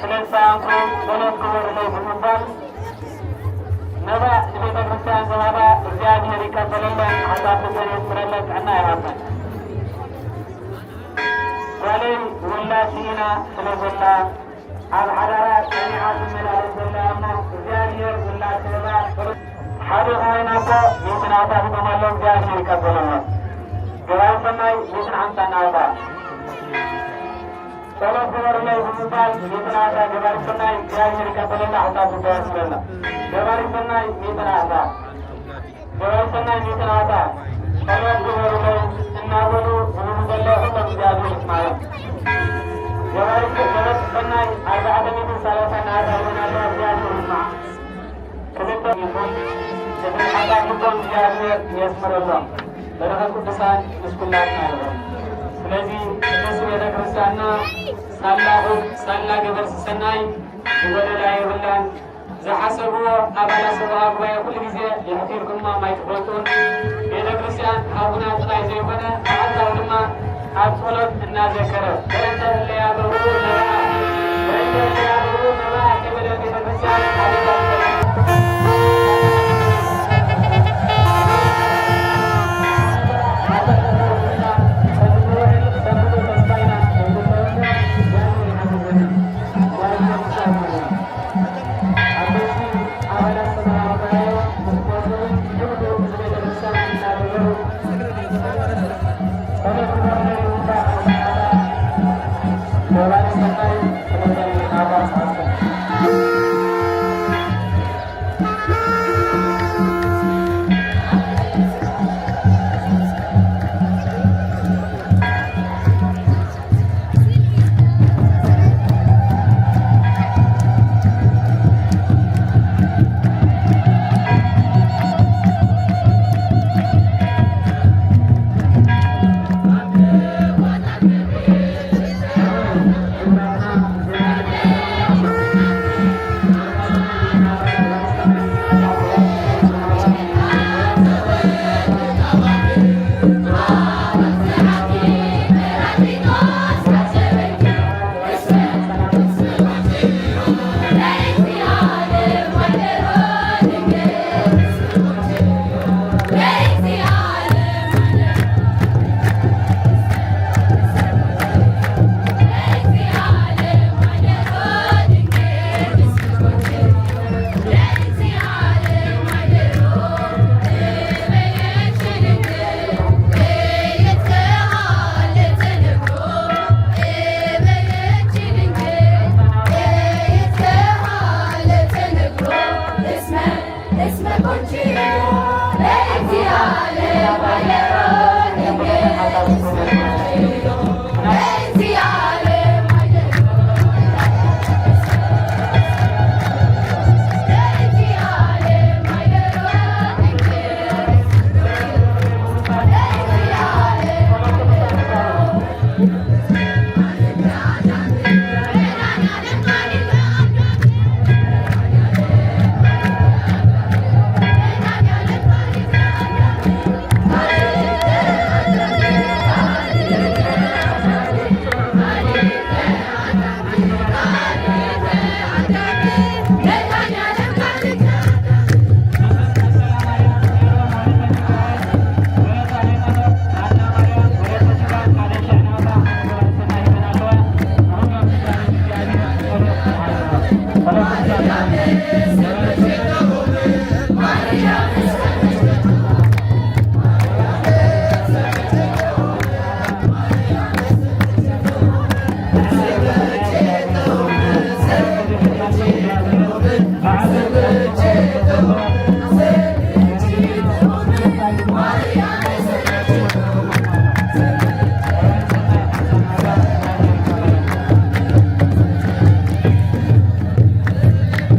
ስለዝሰኣንኩ ጸሎት ግበሩለይ ብምባል መባእ ንቤተ ክርስቲያን ዝሃባ እግዚኣብሔር ይቀበለለን፣ ሓሳብ ልበን የስምረለን፣ ጥዕና ይሃበን። ጓለይ ውላድ ስኢና ስለ ዘላ ኣብ ሓዳራ ጸኒዓ ትመላለስ ዘላ እሞ እግዚኣብሔር ውላድ ክህባ ጸሎት ሓደ ካህን ኣቦ ሚእቲ ናቕፋ ሂቦም ኣለዉ፣ እግዚኣብሔር ይቀበለሎም። ገባሪ ሰናይ ሚእትን ሓምሳን ናቕፋ። ጸሎት ግበሩለይ ብምባል ሚእቲ ናቕፋ ገባሪ ሰናይ እግዚኣብሔር ይቀበለላ፣ ሓሳብ ልባ የስምረላ። ገባሪ ሰናይ ሚእቲ ናቕፋ። ገባሪ ሰናይ ሚእቲ ናቕፋ። ጸሎት ግበሩለይ እናበሉ ዝብሉ ዘለዉ ኩሎም እግዚኣብሔር ይስምዖም። ገባሪ ገባሪ ሰናይ ኣርባዕተ ሚእትን ሰላሳን ናቕፋ ይሆናሉ፣ እግዚኣብሔር ይስምዖም። ክልተ ይኹን እቲ ሓሳብ ልቦም እግዚኣብሔር የስምረሎም። በረኸት ቅዱሳን ምስ ኩላትና ይኹን። ስለዚ ቅድስት ቤተ ክርስቲያንና ሳላኹም ሳላ ገበርቲ ሰናይ ዝጎደላ የብላን። ዝሓሰብዎ ኣባላት ሰበኻ ጉባኤ ኩሉ ግዜ የሕፊርኩሞ ኣይትፈልጡን። ቤተ ክርስቲያን ሓውና ጥራይ ዘይኮነ ብኣካል ድማ ኣብ ጸሎት እናዘከረ በእንተ እለ ያብርሁ ነብኣ፣ በእንተ እለ ያብርሁ ነብኣ ከበደ ቤተ ክርስቲያን ኣበባ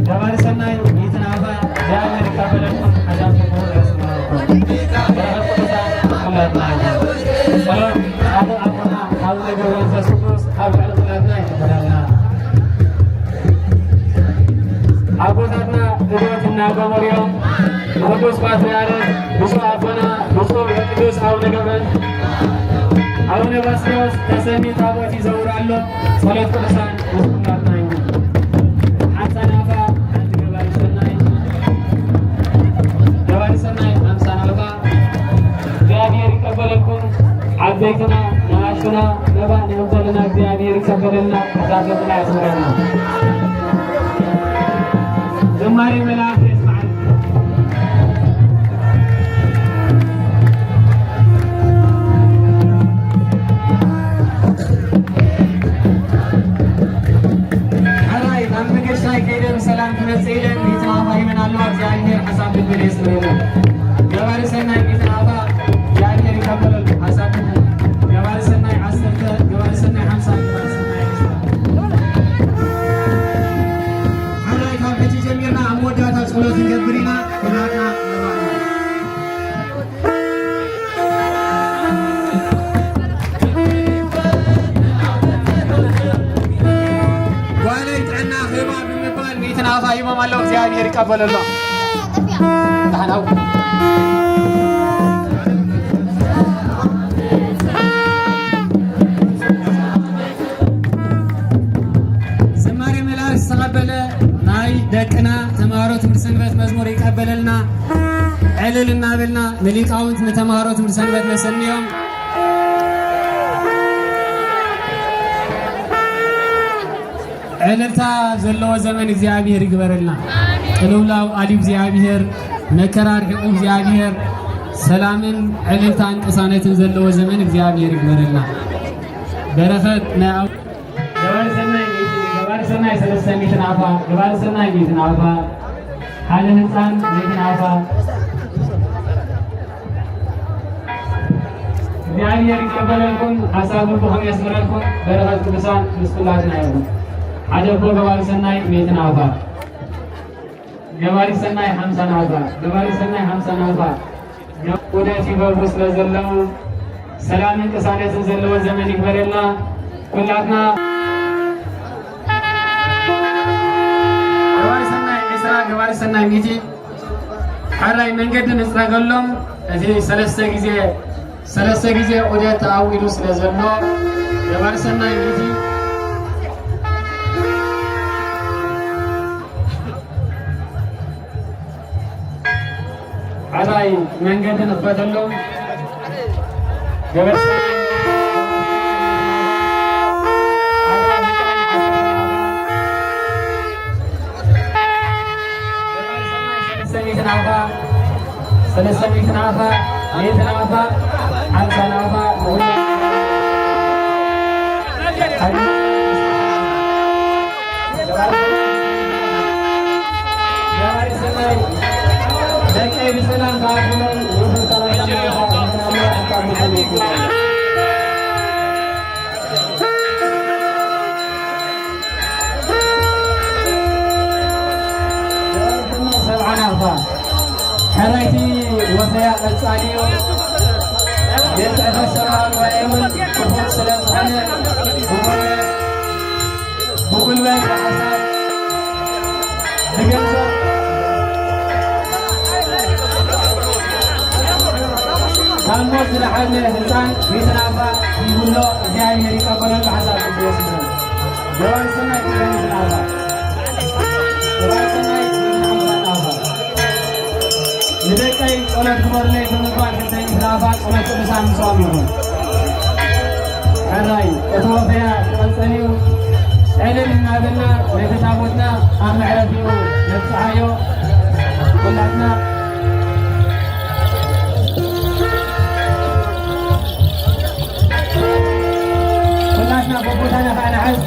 ገባሪ ሰናይ ሚእትን ኣፋ እግዚኣብሔር ይቀበለልኩም። ሓሳብ ጽቡቕ የስምረልኩም። በረኸት ቅዱሳን ኩላትና ይኹን። ጸሎት ጻድቕ ኣቦና ኣቡነ ገብረ መንፈስ ቅዱስ ኣብ ልዕሊ ኩላትና ይሕደረልና። ኣቦታትና እዶት እናገበሩ እዮም። ንቅዱስ ፓትርያርክ ብፁዕ ኣቦና ብፁዕ ወቅዱስ ኣቡነ ገብረ ኣቡነ ባስልዮስ ተሰሚ ታቦት ይዘውር ኣሎ። ጸሎት ቅዱሳን ምስ ኩላትና ይሁን። ይቀበለልኩም። ዓበይትና ንኣሽቱና መባእ ንህበልና እግዚኣብሔር ይቀበለልና፣ ከሳተፍና ያስምረና። ዝማሬ መላእክት የስማዕን። ሕራይ ናብ መገሻይ ከይደ ብሰላም ክመጽእ ኢለን ቤትና ኣፋ ሂበን ኣለዋ። እግዚኣብሔር ሓሳብ ልብን የስምረለን። ገባሪ ሰናይ ቤትና ኣፋ እግዚኣብሔር ይቀበለሉ። ሓሳብ ልብን ገባሪ ሰናይ ዓሰርተ፣ ገባሪ ሰናይ ሓምሳ፣ ገባሪ ሰናይ ዕስራ። ሕራይ ካብ ሕጂ ጀሚርና ኣብ መወዳእታ ጸሎት ክንገብር ኢና። ኩላትና ንባርኽ። ጓለይ ጥዕና ክህባ ብምባል ሚእትን ኣፋ ሂቦም ኣለዉ። እግዚኣብሔር ይቀበለሎም። ደሓን ኣው። ዝማሬ መላእክት ዝተቐበለ ናይ ደቅና ተምሃሮ ትምህርቲ ሰንበት መዝሙር ይቀበለልና። ዕልል እናበልና ንሊቃውንት ንተምሃሮ ትምህርቲ ሰንበት ነሰንዮም። ዕልልታ ዘለዎ ዘመን እግዚኣብሔር ይግበረልና። ቅልውላው ኣልዩ እግዚኣብሔር፣ መከራ ርሒቑ እግዚኣብሔር፣ ሰላምን ዕልልታን ቅሳነትን ዘለዎ ዘመን እግዚኣብሔር ይግበረልና። በረኸት ናይ ኣብ- ገባሪ ሰናይ ሚእቲ፣ ገባሪ ሰናይ ሰለስተ ሚእቲ ናፋ፣ ገባሪ ሰናይ ሚእቲ ናፋ፣ ሓደ ህፃን ሚእቲ ናፋ። እግዚኣብሔር ይቀበለልኩም፣ ሓሳብ ልብኹም የስምረልኩም፣ በረኸት ቅዱሳን ምስ ኩላትና ይኹን። ሓደ እኮ ገባሪ ሰናይ ሚእቲ ናፋ፣ ገባሪ ሰናይ ሓምሳ ናፋ፣ ገባሪ ሰናይ ሓምሳ ናፋ። ዑደት ይገብሩ ስለ ዘለዉ፣ ሰላምን ቅሳነትን ዘለዎ ዘመን ይግበረልና። ኩላትና ገባሪ ሰናይ ዕስራ፣ ገባሪ ሰናይ ሚእቲ፣ ሕራይ መንገዲ ንጽረገሎም። እዚ ሰለስተ ግዜ፣ ሰለስተ ግዜ ዑደት ተኣዊሉ ስለ ዘሎ፣ ገባሪ ሰናይ ሚእቲ ሕራይ መንገዲ ንኽፈተሎም። ገበርሰ- ሰለስተ ሚእቲ ናፋ፣ ሰለስተ ሚእቲ ናፋ፣ ሚእቲ ናፋ፣ ሓምሳ ናፋ፣ ደቀይ ብሰላም ከኣኹመን ውፉር ሰላም ሰብዓ ናቕፋ። ሕራይቲ ወፈያ ቀጻሊ እዩ። ቤት ጽሕፈት ሰብዓ ጉባኤ እውን ክፉት ስለ ዝኾነ፣ ብጉልበት፣ ብጉልበት፣ ብሓሳብ፣ ብገንዘብ፣ ካብ ሞት ዝደሓነ ህፃን ቤትና እባ ሂቡሎ፣ እግዚኣብሔር ይቀበለሉ፣ ሓሳብ ቅዱስ ይበል። ገባሪ ሰናይ ክብረ ቤትና እባ። ገባሪ ሰናይ ክብረ ቤትና እባ። ንደቀይ ጸሎት ግበሩለይ ብምባል ክልተ ሚእቲ ናፋ ጸሎት ቅዱሳን ምስኦም ይኹን። ሕራይ እቲ ወፈያ ክቕጽል እዩ። ዕልል እናበልና ነቲ ታቦትና ኣብ መዕረፊኡ ነብጽሓዮ። ኩላትና፣ ኩላትና በቦታና ከዓ ንሓዝ።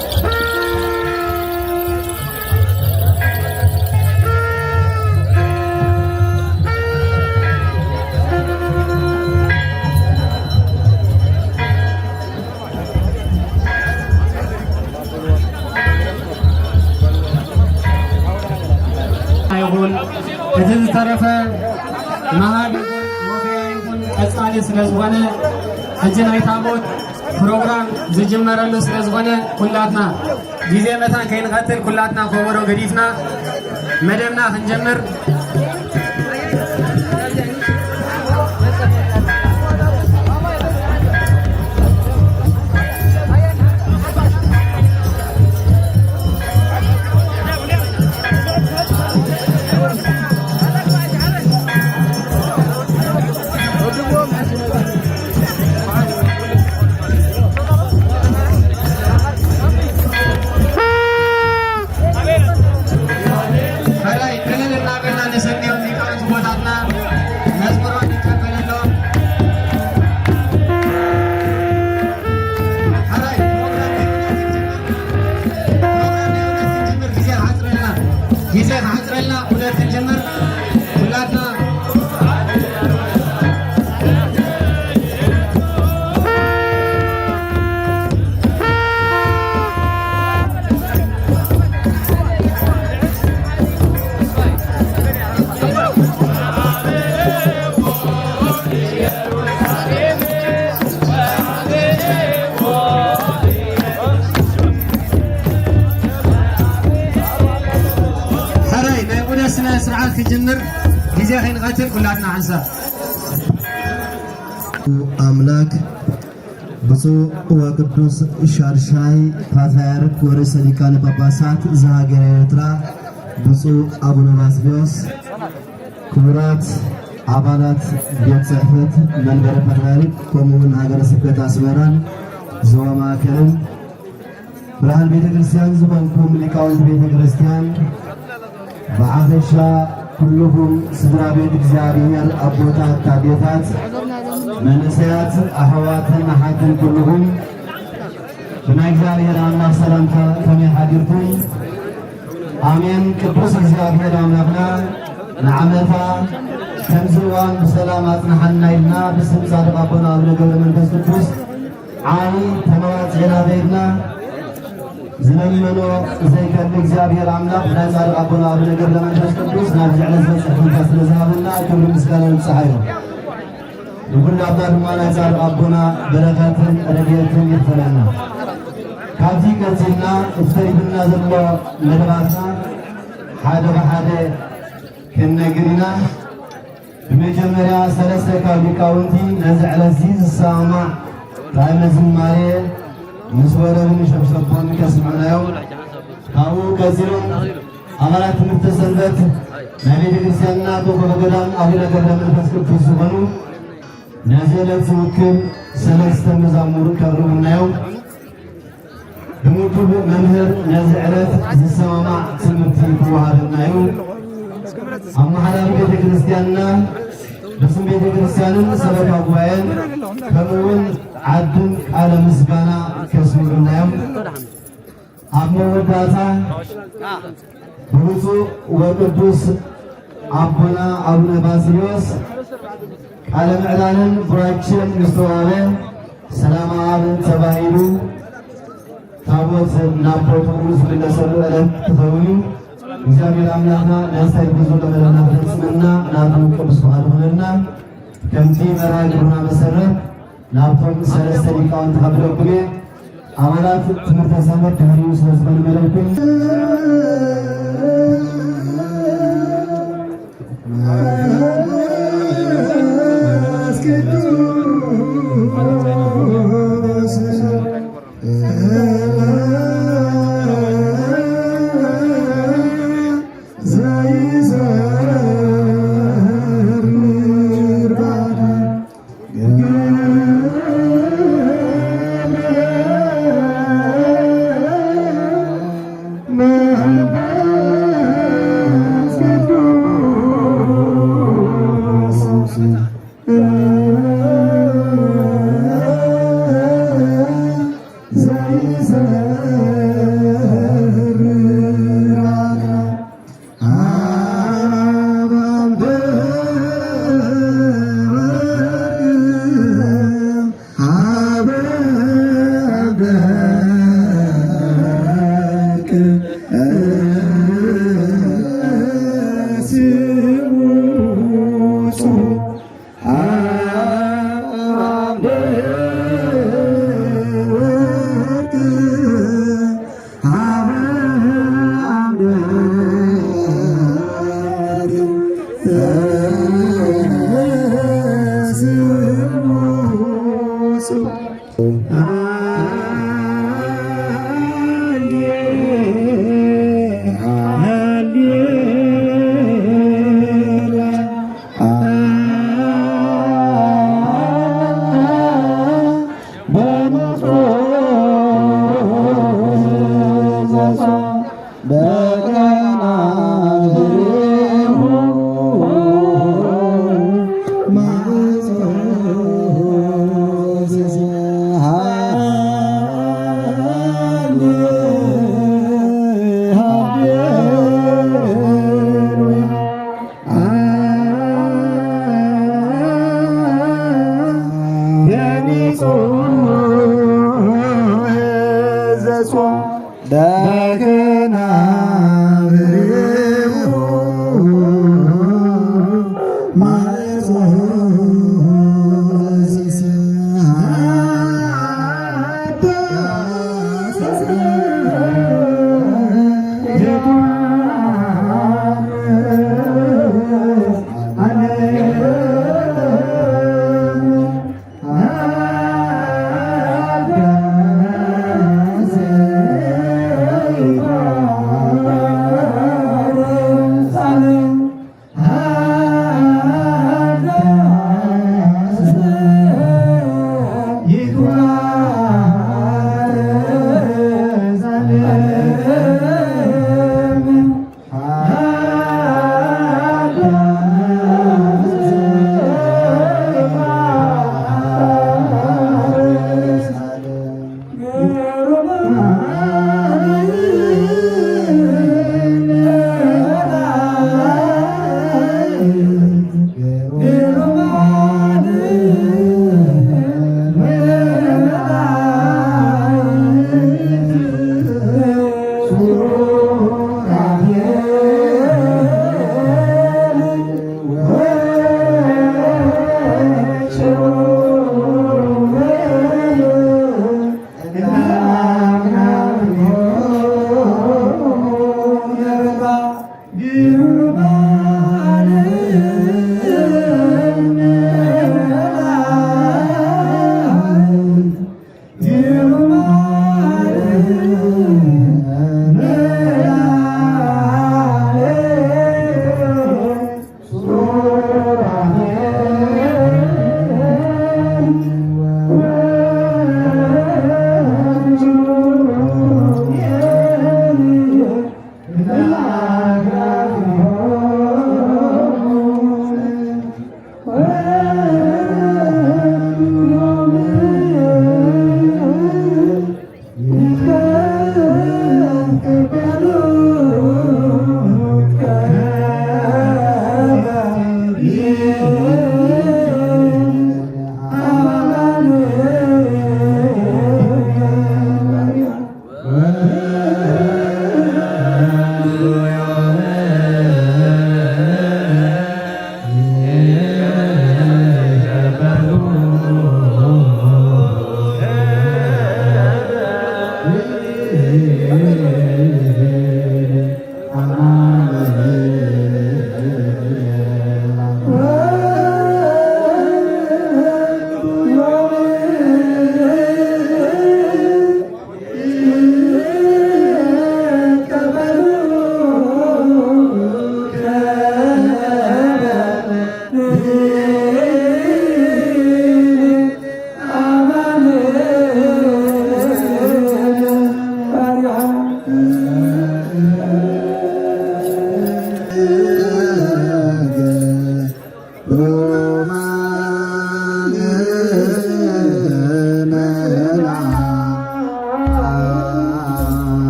ይኹን። እቲ ዝተረፈ መሃር ይኹን ወፈያ ይኹን ቀጻሊ ስለ ዝኾነ፣ ሕጂ ናይ ታቦት ፕሮግራም ዝጅመረሉ ስለ ዝኾነ፣ ኩላትና ግዜ መታን ከይንቐትል፣ ኩላትና ኮበሮ ገዲፍና መደብና ክንጀምር። ክሓጽረልና ኩነት ክንጅምር ኩላትና ሕራይ ናይ ቁደስ ስነ ስርዓት ክጅምር ግዜ ከይንቐትል ኩላትና ሓንሳብ። ኣምላክ ብፁዕ ወቅዱስ ሻድሻይ ፓትርያርክ ወርእሰ ሊቃነ ጳጳሳት ዘሃገረ ኤርትራ ብፁዕ ኣቡነ ባስልዮስ፣ ክቡራት ኣባላት ቤት ጽሕፈት መንበረ ፓትርያርክ ከምኡውን ሃገረ ስብከት ኣስመራን ዞባ ማእከልን፣ ብርሃን ቤተ ክርስቲያን ዝኾንኩም ሊቃውንቲ ቤተ ክርስቲያን፣ ብሓፈሻ ኩልኹም ስድራ ቤት እግዚኣብሔር፣ ኣቦታት፣ ኣዴታት፣ መንእሰያት፣ ኣሕዋትን ኣሓትን ኩልኹም ብናይ እግዚኣብሔር ኣምላኽ ሰላምታ ከመይ ሓዲርኩም? ኣሜን። ቅዱስ እግዚኣብሔር ኣምላኽና ንዓመታ ከምዚ እዋን ብሰላም ኣጽንሓና ኢልና ብስም ጻድቕ ኣቦና ኣቡነ ገብረ መንፈስ ቅዱስ ዓቢ ተመዋጽኤና ከይድና ዝለመኖ ዘይከልእ እግዚኣብሔር ኣምላኽ ናይ ጻድቕ ኣቦና ኣቡነ ገብረ መንፈስ ቅዱስ ናብዚ ዕለት ዝበጽሕ ኮንካ ስለ ዝሃበና ክብሪ ምስጋና ንብጽሓዮ። ንኹላትና ድማ ናይ ጻድቕ ኣቦና በረኸትን ረድኤትን ይኽፈለና። ካብዚ ቀጺልና እቲ ተሪፉና ዘሎ መደባትና ሓደ ብሓደ ክንነግር ኢና። ብመጀመርያ ሰለስተ ካብ ሊቃውንቲ ነዚ ዕለትዚ ዝሰማማዕ ጣዕመ ዝማሬ ምስ ወረብን ሸብሸቦን ከስምዑናዮም። ካብኡ ቀጺሎም ኣባላት ትምህርተ ሰንበት ናይ ቤተ ክርስቲያንና ኮኸበ ገዳም ኣቡነ ገብረ መንፈስ ቅዱስ ዝኾኑ ነዚ ዕለት ዝውክል ሰለስተ መዛሙር ከቕርቡልናዮም። ብምክቡር መምህር ነዚ ዕለት ዝሰማማዕ ትምህርቲ ክወሃበና እዩ። ኣመሓዳሪ ቤተ ክርስቲያንና ብስም ቤተ ክርስቲያንን ሰበካ ጉባኤን ከምኡውን ዓድን ቃለ ምስጋና ከስምዑልናዮም። ኣብ መወዳእታ ብብፁዕ ወቅዱስ ኣቦና ኣቡነ ባስልዮስ ቃለ ምዕዳንን ቡራኬን ምስ ተዋህበ ሰላም ኣብ ተባሂሉ ታቦት ናብ ቦትኡ ዝምለሰሉ ዕለት ትኸውን እዩ። እግዚኣብሔር ኣምላኽና ነዚ ተሪፉ ዘሎ መደብና ክፈጽመልና ናቱ ቅዱስ ፍቓዱ ይኹነልና። ከምቲ መርሃ ግብርና መሰረት ናብቶም ሰለስተ ሊቃውንቲ ከብለኩም እየ። ኣባላት ትምህርተ ሰንበት ድሕሪኡ ስለ ዝኾነ መደብኩም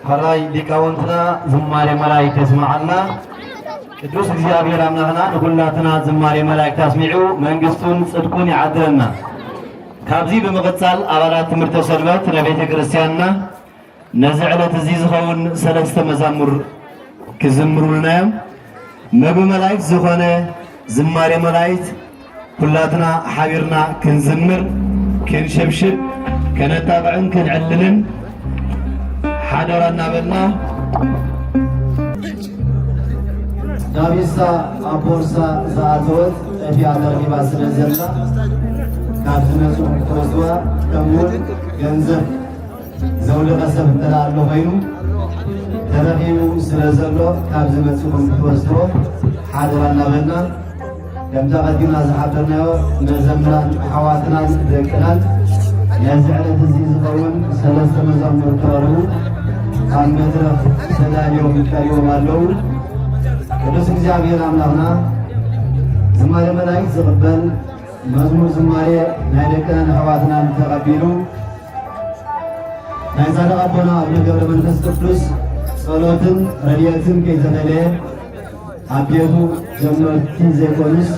ሕራይ ሊቃውንትና ዝማሬ መላእክት የስምዓልና። ቅዱስ እግዚኣብሔር ኣምላኽና ንኹላትና ዝማሬ መላእክት ኣስሚዑ መንግስቱን ጽድቁን ይዓድለና። ካብዚ ብምቕጻል ኣባላት ትምህርተ ሰንበት ንቤተ ክርስቲያንና ነዚ ዕለት እዚ ዝኸውን ሰለስተ መዛሙር ክዝምሩልና እዮም። መግቢ መላእክት ዝኾነ ዝማሬ መላእክት ኩላትና ሓቢርና ክንዝምር፣ ክንሸብሽብ፣ ከነጣቕዕን ክንዕልልን ሓደራ እናበልና፣ ዳቢሳ ኣብ ቦርሳ ዝኣተወት ጠፊኣ ተረኺባ ስለ ዘላ፣ ካብ ዝመጽኡ ክትወስድዋ፣ ከምኡውን ገንዘብ ዘውለቐ ሰብ እንተ ደኣ ኣሎ ኾይኑ፣ ተረኺቡ ስለ ዘሎ፣ ካብ ዝመጽእኹም ክትወስድዎ ሓደራ እናበልና፣ ከምቲ ኣቐዲምና ዝሓበርናዮ፣ መዘምራን ኣሕዋትናን ደቅናን ነዚ ዕለት እዚ ዝኸውን ሰለስተ መዛሙር ክቐርቡ ኣብ መድረኽ ተዳልዮም ቀሪቦም ኣለዉ። ቅዱስ እግዚኣብሔር ኣምላኽና ዝማሬ መላእክት ዝቕበል፣ መዝሙር ዝማሬ ናይ ደቅናን ኣሕዋትናን ተቐቢሉ፣ ናይ ጻድቕ ኣቦና ኣቡነ ገብረ መንፈስ ቅዱስ ጸሎትን ረድኤትን ከይተፈለየ፣ ኣብ ቤቱ ጀመርቲ ዘይኮኑስ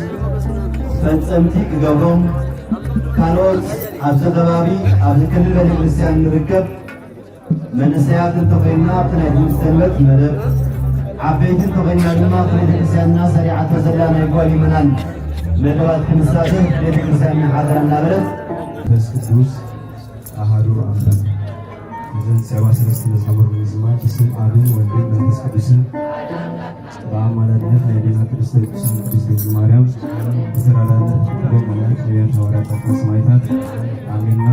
ፈጸምቲ ክገብሮም፣ ካልኦት ኣብዚ ከባቢ፣ ኣብዚ ክልል ቤተ ክርስቲያን ንርከብ መንእሰያት እንተኾይንና ኣብቲ ናይ ትምህርቲ ሰንበት መደብ፣ ዓበይቲ እንተኾይንና ድማ ኣብቲ ቤተ ክርስቲያንና ሰሪዓቶ ዘላ ናይ ጓል ምእመናን መደባት ክንሳተፍ ቤተ ክርስቲያንና ሓደራ እናበለት፣ መንፈስ ቅዱስ ኣሃዱ ኣምላኽ። እዘን ሰባ ሰለስተ መዝሙር ንምዝማር ብስም ኣብን ወልድን መንፈስ ቅዱስን ብኣማላድነት ናይ ኣዴና ቅድስተ ቅዱሳን ቅድስት ድንግል ማርያም ብተራዳእነት ክቡር መልኣክ ነቢያት ሃዋርያት ጻድቃን ሰማዕታት ኣሜንና።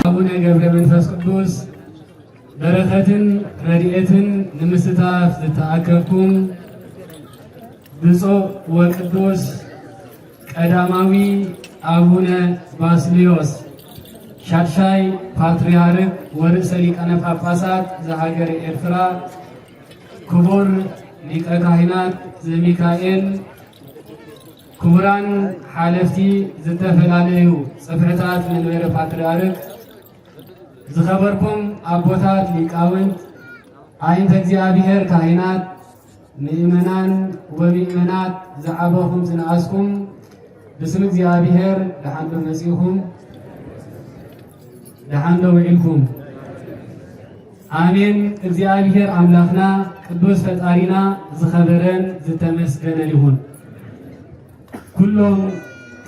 ኣቡነ ገብረ መንፈስ ቅዱስ በረኸትን ረድኤትን ንምስታፍ ዝተኣከብኩም ብፁዕ ወቅዱስ ቀዳማዊ ኣቡነ ባስልዮስ ሻድሻይ ፓትርያርክ ወርእሰ ሊቃነ ጳጳሳት ዘሃገረ ኤርትራ፣ ክቡር ሊቀ ካህናት ዘሚካኤል፣ ክቡራን ሓለፍቲ ዝተፈላለዩ ጽፍሕታት መንበረ ፓትርያርክ፣ ዝኸበርኩም ኣቦታት ሊቃውንት፣ ኣይንተ እግዚኣብሔር ካህናት፣ ምእመናን ወምእመናት፣ ዝዓበኹም ዝነኣስኩም፣ ብስም እግዚኣብሔር ደሓን ዶ መጺእኩም? ደሓን ዶ ውዒልኩም? ኣሜን። እግዚኣብሔር ኣምላኽና ቅዱስ ፈጣሪና ዝኸበረን ዝተመስገነን ይኹን። ኩሎም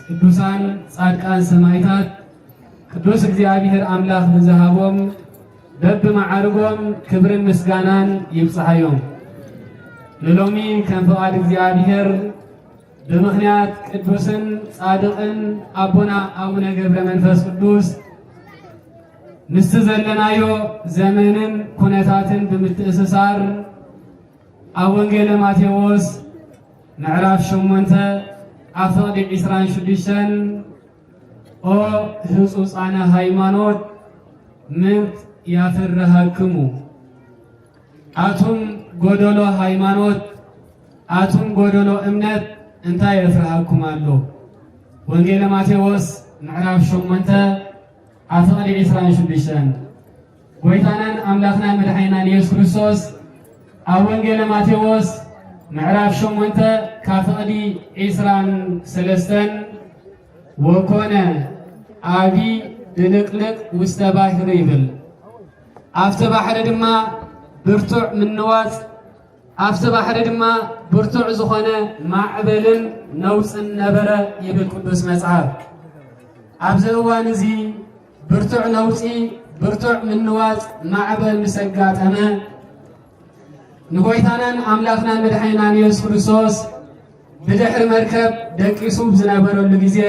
ቅዱሳን ጻድቃን ሰማዕታት ቅዱስ እግዚኣብሔር ኣምላኽ ብዝሃቦም በብመዓርጎም ክብርን ምስጋናን ይብጽሓዮም። ንሎሚ ከም ፍቓድ እግዚኣብሔር ብምኽንያት ቅዱስን ጻድቕን ኣቦና ኣቡነ ገብረ መንፈስ ቅዱስ ምስቲ ዘለናዮ ዘመንን ኩነታትን ብምትእስሳር ኣብ ወንጌለ ማቴዎስ ምዕራፍ ሸሞንተ ኣብ ፍቕዲ ዕስራን ሽዱሽተን ኦ ህጹጻነ ሃይማኖት ምንት ያፍርሃክሙ፣ ኣቱም ጎደሎ ሃይማኖት፣ ኣቱም ጎደሎ እምነት እንታይ የፍርሃኩም ኣሎ? ወንጌለ ማቴዎስ ምዕራፍ ሸሞንተ ኣብ ፍቕዲ ዕስራን ሽዱሽተን ጎይታናን ኣምላኽናን መድሓኒናን ኢየሱስ ክርስቶስ ኣብ ወንጌለ ማቴዎስ ምዕራፍ ሸሞንተ ካብ ፍቕዲ ዕስራን ሰለስተን ወኮነ ዓቢ ድልቅልቅ ውስተ ባሕሪ ይብል። ኣብቲ ባሕሪ ድማ ብርቱዕ ምንዋጽ ኣብቲ ባሕሪ ድማ ብርቱዕ ዝኾነ ማዕበልን ነውጽን ነበረ ይብል ቅዱስ መጽሓፍ። ኣብዚ እዋን እዚ ብርቱዕ ነውጺ፣ ብርቱዕ ምንዋጽ ማዕበል ምስ ኣጋጠመ ንጎይታናን ኣምላኽናን መድሓኒናን ኢየሱስ ክርስቶስ ብድሕሪ መርከብ ደቂሱ ዝነበረሉ ግዜ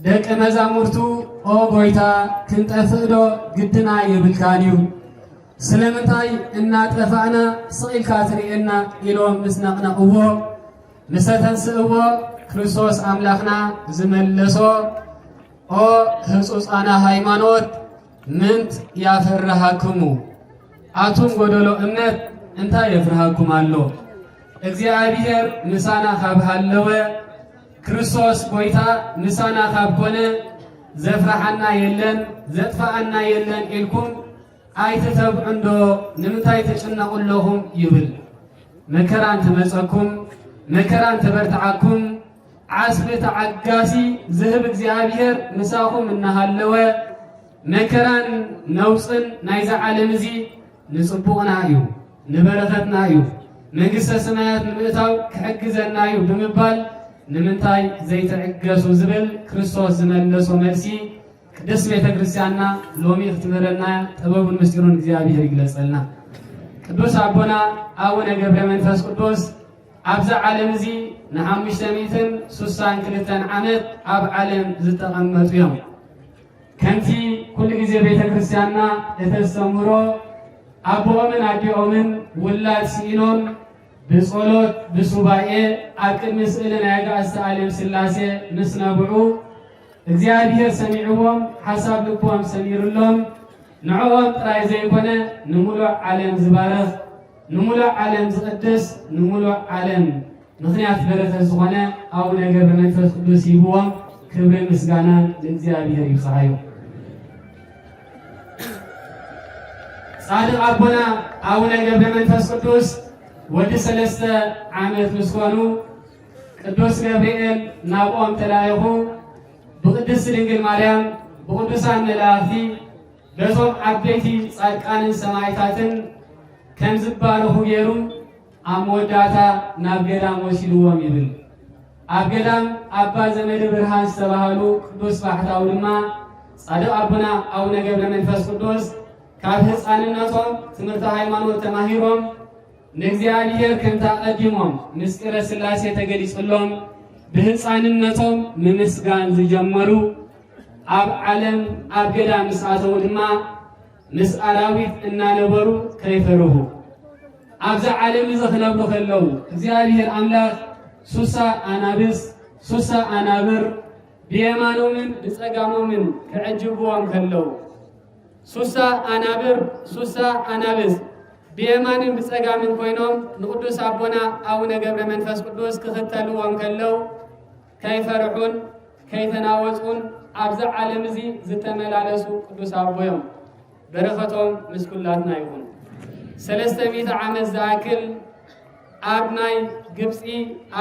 ደቂ መዛሙርቱ ኦ ጎይታ ክንጠፍእ ዶ ግድና የብልካን እዩ ስለምንታይ እናጠፋእና ስቕ ኢልካ ትርእየና ኢሎም ምስ ነቕነቕዎ ምስ ኣተንስእዎ ክርስቶስ ኣምላኽና ዝመለሶ ኦ ህጹጻና ሃይማኖት ምንት ያፈርሃክሙ ኣቱም ጎደሎ እምነት እንታይ የፍርሃኩም ኣሎ እግዚኣብሔር ምሳና ካብ ሃለወ ክርስቶስ ጎይታ ምሳና ካብ ኮነ ዘፍርሓና የለን ዘጥፍኣና የለን ኢልኩም ኣይትተብዑ እንዶ ንምንታይ ትጭነቑ ኣለኹም ይብል። መከራ እንተመጸኩም መከራ እንተበርትዓኩም ዓስቢ ተዓጋሲ ዝህብ እግዚኣብሔር ምሳኹም እናሃለወ መከራን ነውፅን ናይዛ ዓለም እዚ ንፅቡቕና እዩ ንበረኸትና እዩ መንግስተ ሰማያት ንምእታው ክሕግዘና እዩ ብምባል ንምንታይ ዘይትዕገሱ ዝብል ክርስቶስ ዝመለሶ መልሲ ቅድስት ቤተ ክርስቲያንና ሎሚ ክትምህረና ጥበቡን ምስጢሩን እግዚኣብሔር ይግለጸልና። ቅዱስ ኣቦና ኣቡነ ገብረ መንፈስ ቅዱስ ኣብዛ ዓለም እዚ ንሓሙሽተ ሚእትን ሱሳን ክልተን ዓመት ኣብ ዓለም ዝተቐመጡ እዮም። ከምቲ ኩሉ ግዜ ቤተ ክርስቲያንና እተስተምህሮ ኣቦኦምን ኣዲኦምን ውላድ ስኢኖም ብጸሎት ብሱባኤ ኣብ ቅድሚ ስእሊ ናይ ኣጋእዝተ ኣለም ስላሴ ምስ ነብዑ እግዚኣብሔር ሰሚዕዎም ሓሳብ ልቦም ሰሚርሎም ንዕኦም ጥራይ ዘይኮነ ንምሉእ ዓለም ዝባርኽ ንምሉእ ዓለም ዝቕድስ ንምሉእ ዓለም ምኽንያት በረከት ዝኾነ ኣቡነ ገብረ መንፈስ ቅዱስ ሂብዎም ክብርን ምስጋናን ንእግዚኣብሔር ይብፅሓዮ። ጻድቕ ኣቦና ኣቡነ ገብረ መንፈስ ቅዱስ ወዲ ሰለስተ ዓመት ምስ ኮኑ ቅዱስ ገብርኤል ናብኦም ተላኢኹ ብቅድስቲ ድንግል ማርያም ብቅዱሳን መላእኽቲ በቶም ዓበይቲ ጻድቃንን ሰማዕታትን ከም ዝባረኹ ገይሩ ኣብ መወዳእታ ናብ ገዳም ወሲድዎም ይብል። ኣብ ገዳም ኣባ ዘመደ ብርሃን ዝተባህሉ ቅዱስ ባሕታዊ ድማ ጻድቕ ኣቦና ኣቡነ ገብረ መንፈስ ቅዱስ ካብ ህፃንነቶም ትምህርቲ ሃይማኖት ተማሂሮም ንእግዚኣብሔር ከምቲ ኣቐዲሞም ምስጢረ ስላሴ ተገሊጹሎም ብህፃንነቶም ምምስጋን ዝጀመሩ ኣብ ዓለም ኣብ ገዳም ምስ ኣተዉ ድማ ምስ ኣራዊት እናነበሩ ከይፈርሁ ኣብዚ ዓለም እዚ ክነብሩ ከለዉ እግዚኣብሔር ኣምላኽ ሱሳ ኣናብስ ሱሳ ኣናብር ብየማኖምን ብጸጋሞምን ክዕጅብዎም ከለዉ ሱሳ ኣናብር ሱሳ ኣናብስ ብየማንን ብጸጋምን ኮይኖም ንቅዱስ ኣቦና ኣቡነ ገብረ መንፈስ ቅዱስ ክኽተልዎም ከለዉ ከይፈርሑን ከይተናወጹን ኣብዚ ዓለም እዚ ዝተመላለሱ ቅዱስ ኣቦ እዮም። በረኸቶም ምስ ኩላትና ይኹን። ሰለስተ ሚእቲ ዓመት ዝኣክል ኣብ ናይ ግብጺ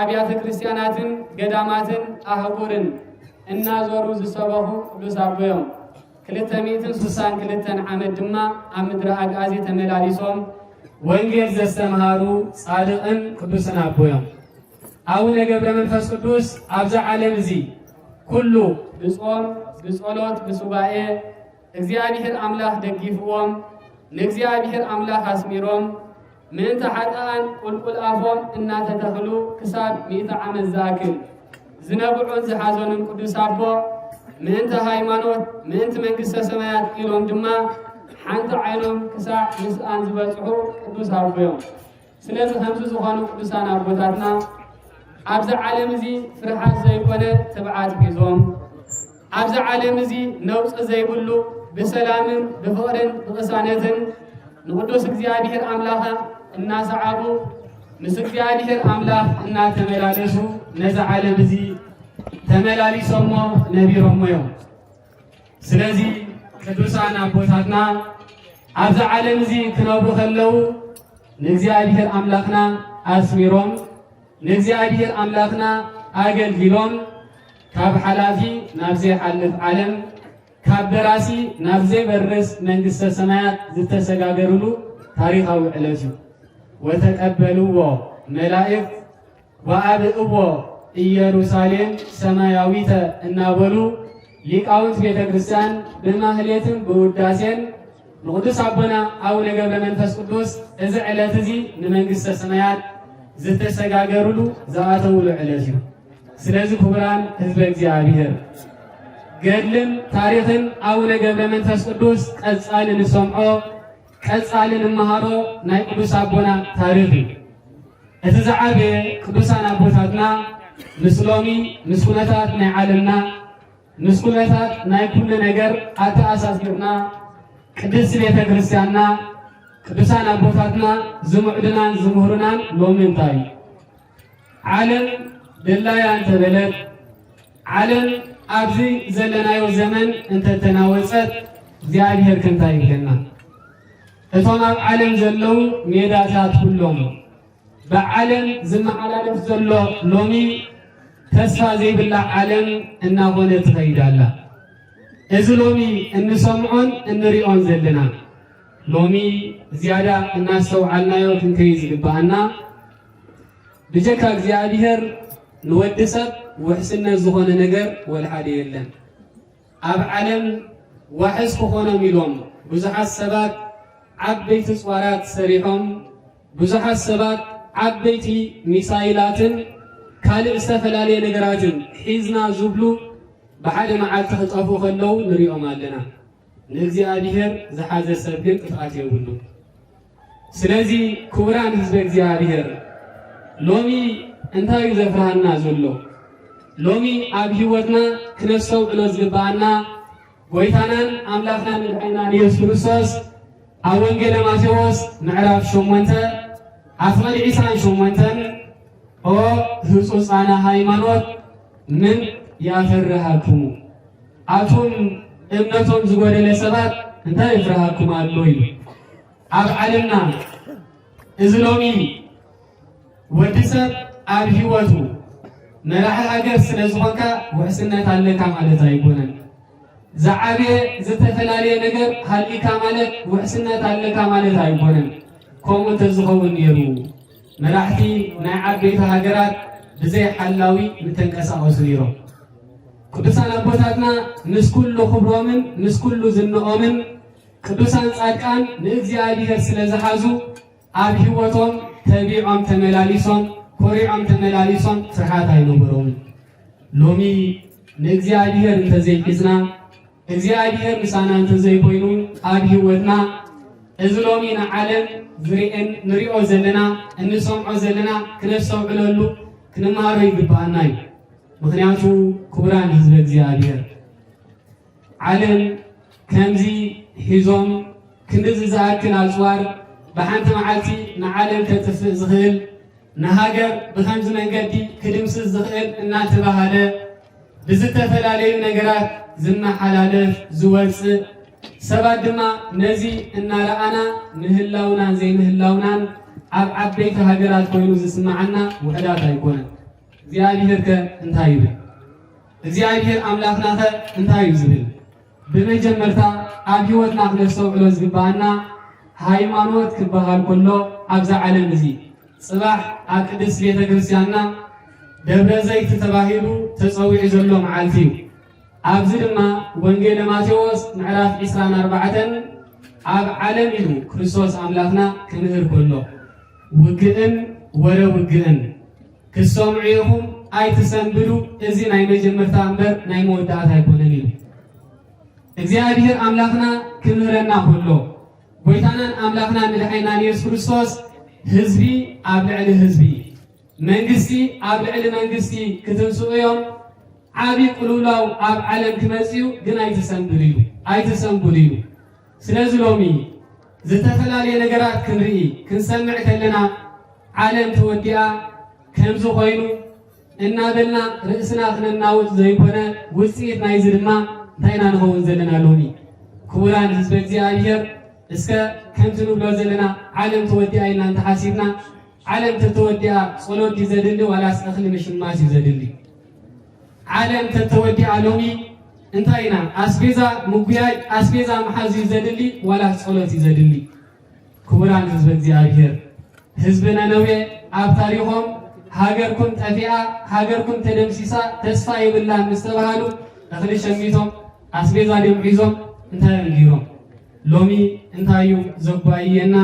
ኣብያተ ክርስቲያናትን ገዳማትን ኣህጉርን እናዞሩ ዝሰበኹ ቅዱስ ኣቦ እዮም። ክልተ ሚእትን ስሳን ክልተን ዓመት ድማ ኣብ ምድሪ ኣግኣዚ ተመላሊሶም ወንጌል ዘስተምሃሩ ጻድቕን ቅዱስን ኣቦ እዮም። ኣቡነ ገብረ መንፈስ ቅዱስ ኣብዚ ዓለም እዚ ኩሉ ብጾም ብጸሎት ብሱባኤ እግዚኣብሔር ኣምላኽ ደጊፍዎም ንእግዚኣብሔር ኣምላኽ ኣስሚሮም ምእንቲ ሓጥኣን ቁልቁል ኣፎም እናተተኽሉ ክሳብ ሚእቲ ዓመት ዝኣክል ዝነብዑን ዝሓዘኑን ቅዱስ ኣቦ ምእንቲ ሃይማኖት ምእንቲ መንግስተ ሰማያት ኢሎም ድማ ሓንቲ ዓይኖም ክሳዕ ምስኣን ዝበጽሑ ቅዱስ ኣቦ እዮም። ስለዚ ከምዚ ዝኾኑ ቅዱሳን ኣቦታትና ኣብዚ ዓለም እዚ ፍርሓት ዘይኮነ ትብዓት ሒዞም ኣብዚ ዓለም እዚ ነውፂ ዘይብሉ ብሰላምን ብፍቕርን ብቕሳነትን ንቅዱስ እግዚኣብሔር ኣምላኻ እናሰዓቡ ምስ እግዚኣብሔር ኣምላኽ እናተመላለሱ ነዚ ዓለም እዚ ተመላሊሶሞ ነቢሮሞ እዮም። ስለዚ ቅዱሳን ኣቦታትና ኣብዚ ዓለም እዚ ክነብሩ ከለዉ ንእግዚኣብሔር ኣምላኽና ኣስሚሮም፣ ንእግዚኣብሔር ኣምላኽና ኣገልጊሎም፣ ካብ ሓላፊ ናብ ዘይሓልፍ ዓለም፣ ካብ በራሲ ናብ ዘይበርስ መንግስተ ሰማያት ዝተሰጋገሩሉ ታሪኻዊ ዕለት እዩ። ወተቀበልዎ መላእክት ወአብእዎ ኢየሩሳሌም ሰማያዊተ እናበሉ ሊቃውንት ቤተ ክርስቲያን ብማህሌትን ብውዳሴን ንቅዱስ ኣቦና ኣቡነ ገብረ መንፈስ ቅዱስ እዚ ዕለት እዚ ንመንግስተ ሰማያት ዝተሰጋገሩሉ ዝኣተውሉ ዕለት እዩ። ስለዚ ክቡራን ህዝበ እግዚኣብሔር፣ ገድልን ታሪኽን ኣቡነ ገብረ መንፈስ ቅዱስ ቀጻሊ ንሰምዖ፣ ቀጻሊ ንመሃሮ ናይ ቅዱስ ኣቦና ታሪኽ እዩ። እቲ ዝዓበየ ቅዱሳን ኣቦታትና ምስ ሎሚ ምስ ኩነታት ናይ ዓለምና፣ ምስ ኩነታት ናይ ኩሉ ነገር ኣተኣሳሲርና፣ ቅድስቲ ቤተ ክርስቲያንና፣ ቅዱሳን ኣቦታትና ዝምዕዱናን ዝምህሩናን ሎሚ እንታይ እዩ? ዓለም ድላያ እንተበለት፣ ዓለም ኣብዚ ዘለናዮ ዘመን እንተተናወጸት፣ እግዚኣብሔር ከ እንታይ ይብለና? እቶም ኣብ ዓለም ዘለዉ ሜዳታት ኩሎም፣ ብዓለም ዝመሓላለፍ ዘሎ ሎሚ ተስፋ ዘይብላ ዓለም እናኾነ ትኸይድ ኣላ። እዚ ሎሚ እንሰምዖን እንሪኦን ዘለና፣ ሎሚ ዝያዳ እናስተውዓልናዮ ክንከይድ ዝግብኣና፣ ብጀካ እግዚኣብሔር ንወዲ ሰብ ውሕስነት ዝኾነ ነገር ወላ ሓደ የለን። ኣብ ዓለም ዋሕስ ክኾኖም ኢሎም ብዙሓት ሰባት ዓበይቲ ጽዋራት ሰሪሖም፣ ብዙሓት ሰባት ዓበይቲ ሚሳይላትን ካልእ ዝተፈላለየ ነገራትን ሒዝና ዝብሉ ብሓደ መዓልቲ ክጠፍኡ ከለዉ ንሪኦም ኣለና። ንእግዚኣብሔር ዝሓዘ ሰብ ግን ጥፍኣት የብሉን። ስለዚ ክቡራን ህዝበ እግዚኣብሔር፣ ሎሚ እንታይ እዩ ዘፍርሃና ዘሎ? ሎሚ ኣብ ህይወትና ክነስተውዕሎ ዝግብኣና፣ ጎይታናን ኣምላኽናን መድሓኒናን ኢየሱስ ክርስቶስ ኣብ ወንጌለ ማቴዎስ ምዕራፍ ሸሞንተ ኣፍቕድ ዒስራን ሸሞንተን፣ ኦ ህጹጻነ ሃይማኖት ምን ያፈርሃክሙ፣ ኣቱም እምነቶም ዝጎደለ ሰባት እንታይ ይፍርሃኩም ኣሎ ኢሉ። ኣብ ዓለምና እዚ ሎሚ ወዲ ሰብ ኣብ ህይወቱ መራሒ ሃገር ስለ ዝኾንካ ውሕስነት ኣለካ ማለት ኣይኮነን። ዝዓበየ ዝተፈላለየ ነገር ሃልይካ ማለት ውሕስነት ኣለካ ማለት ኣይኮነን። ከምኡ እንተዝኸውን ነይሩ መራሕቲ ናይ ዓበይቲ ሃገራት ብዘይ ሓላዊ ምተንቀሳቐሱ ነይሮም። ቅዱሳን ኣቦታትና ምስ ኩሉ ክብሮምን ምስ ኩሉ ዝንኦምን ቅዱሳን ጻድቃን ንእግዚኣብሔር ስለ ዝሓዙ ኣብ ህይወቶም ተቢዖም ተመላሊሶም፣ ኮሪዖም ተመላሊሶም፣ ፍርሃት ኣይነበሮምን። ሎሚ ንእግዚኣብሔር እንተዘይሒዝና፣ እግዚኣብሔር ምሳና እንተዘይኮይኑ ኣብ ህይወትና፣ እዚ ሎሚ ንዓለም ዝርኤን ንሪኦ ዘለና፣ እንሰምዖ ዘለና ክነስተውዕለሉ፣ ክንመሃሮ ይግብኣና እዩ። ምኽንያቱ ክቡራን ህዝበ እግዚኣብሔር፣ ዓለም ከምዚ ሒዞም ክንድዚ ዝኣክል ኣጽዋር ብሓንቲ መዓልቲ ንዓለም ከጥፍእ ዝኽእል፣ ንሃገር ብኸምዚ መንገዲ ክድምስስ ዝኽእል እናተባህለ ብዝተፈላለዩ ነገራት ዝመሓላለፍ ዝወጽእ፣ ሰባት ድማ ነዚ እናረኣና ምህላውናን ዘይምህላውናን ኣብ ዓበይቲ ሃገራት ኮይኑ ዝስምዓና ውሑዳት ኣይኮነን። እግዚኣብሔር ከ እንታይ ይብል? እግዚኣብሔር ኣምላኽና ከ እንታይ እዩ ዝብል? ብመጀመርታ ኣብ ህይወትና ክነስተውዕሎ ዝግብኣና፣ ሃይማኖት ክበሃል ከሎ ኣብዛ ዓለም እዚ ጽባሕ ኣብ ቅድስት ቤተ ክርስቲያንና ደብረ ዘይት ተባሂሉ ተጸዊዑ ዘሎ መዓልቲ እዩ። ኣብዚ ድማ ወንጌለ ማቴዎስ ምዕራፍ ዒስራን ኣርባዕተን ኣብ ዓለም ኢሉ ክርስቶስ ኣምላኽና ክምህር ከሎ፣ ውግእን ወረ ውግእን ክትሰምዑ ኢኹም፣ ኣይትሰንብዱ፣ እዚ ናይ መጀመርታ እምበር ናይ መወዳእታ ኣይኮነን ኢሉ። እግዚኣብሔር ኣምላኽና ክምህረና ከሎ፣ ጎይታናን ኣምላኽናን መድሓኒናን ኢየሱስ ክርስቶስ፣ ህዝቢ ኣብ ልዕሊ ህዝቢ፣ መንግስቲ ኣብ ልዕሊ መንግስቲ ክትንስኡ እዮም፣ ዓቢ ቅልውላው ኣብ ዓለም ክመጽእ እዩ፣ ግን ኣይትሰንብዱ ኢሉ፣ ኣይትሰንብዱ ኢሉ። ስለዚ ሎሚ ዝተፈላለየ ነገራት ክንርኢ፣ ክንሰምዕ ከለና፣ ዓለም ተወዲኣ፣ ከምዚ ኮይኑ፣ እናበልና ርእስና ክነናውጽ ዘይኮነ፣ ውጽኢት ናይዚ ድማ እንታይ ኢና ንኸውን ዘለና ሎሚ? ክቡራን ህዝበ እግዚኣብሔር፣ እስከ ከምቲ ንብሎ ዘለና፣ ዓለም ተወዲኣ ኢልና እንተሓሲብና፣ ዓለም ተተወዲኣ ጸሎት ድዩ ዘድሊ ዋላስ እኽሊ ምሽማስ እዩ ዘድሊ? ዓለም ተተወዲኣ ሎሚ እንታይ ኢና? ኣስቤዛ ምጉያይ፣ ኣስቤዛ ምሓዝ እዩ ዘድሊ ዋላስ ጸሎት እዩ ዘድሊ? ክቡራን ህዝበ እግዚኣብሔር፣ ህዝቢ ነነዌ ኣብ ታሪኾም ሃገርኩም ጠፊኣ፣ ሃገርኩም ተደምሲሳ፣ ተስፋ የብላን ምስ ተባሃሉ እኽሊ ሸሚቶም ኣስቤዛ ድዮም ሒዞም እንታይ እዮም ገይሮም? ሎሚ እንታይ እዩ ዘጓይየና?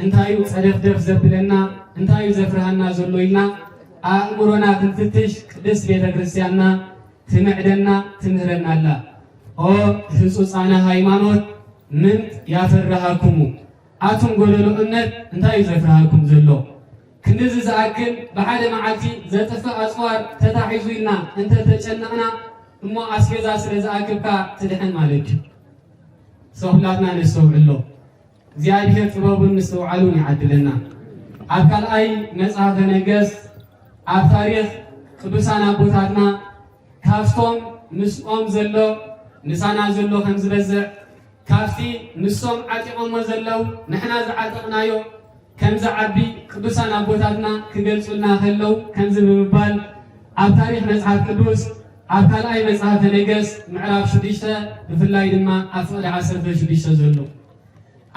እንታይ እዩ ጸደፍደፍ ዘብለና? እንታይ እዩ ዘፍርሃና ዘሎ ኢልና ኣእምሮና ክንፍትሽ ቅድስት ቤተ ክርስቲያንና ትምዕደና ትምህረና ኣላ። ኦ ህጹጻነ ሃይማኖት ምንት ያፈርሃኩሙ፣ ኣቱም ጎደሎ እምነት እንታይ እዩ ዘፍርሃኩም ዘሎ? ክንድዚ ዝኣክል ብሓደ መዓልቲ ዘጥፍእ ኣጽዋር ተታሒዙ ኢልና እንተተጨነቕና እሞ ኣስቤዛ ስለ ዝኣክብካ ትድሕን ማለት እዩ። ሰው ሁላትና ነስተውዕሎ። እግዚኣብሔር ጥበቡን ምስትውዓሉን ይዓድለና። ኣብ ካልኣይ መጽሓፈ ነገስት ኣብ ታሪኽ ቅዱሳን ኣቦታትና ካብቶም ምስኦም ዘሎ ምሳና ዘሎ ከም ዝበዝዕ፣ ካብቲ ንሶም ዓጢቖሞ ዘለዉ ንሕና ዝዓጠቕናዮ ከም ዝዓቢ ቅዱሳን ኣቦታትና ክገልጹልና ከለዉ ከምዚ ብምባል ኣብ ታሪኽ መጽሓፍ ቅዱስ ኣብ ካልኣይ መጽሓፈ ነገስት ምዕራፍ ሽዱሽተ ብፍላይ ድማ ኣብ ፍቕዲ ዓሰርተ ሽዱሽተ ዘሎ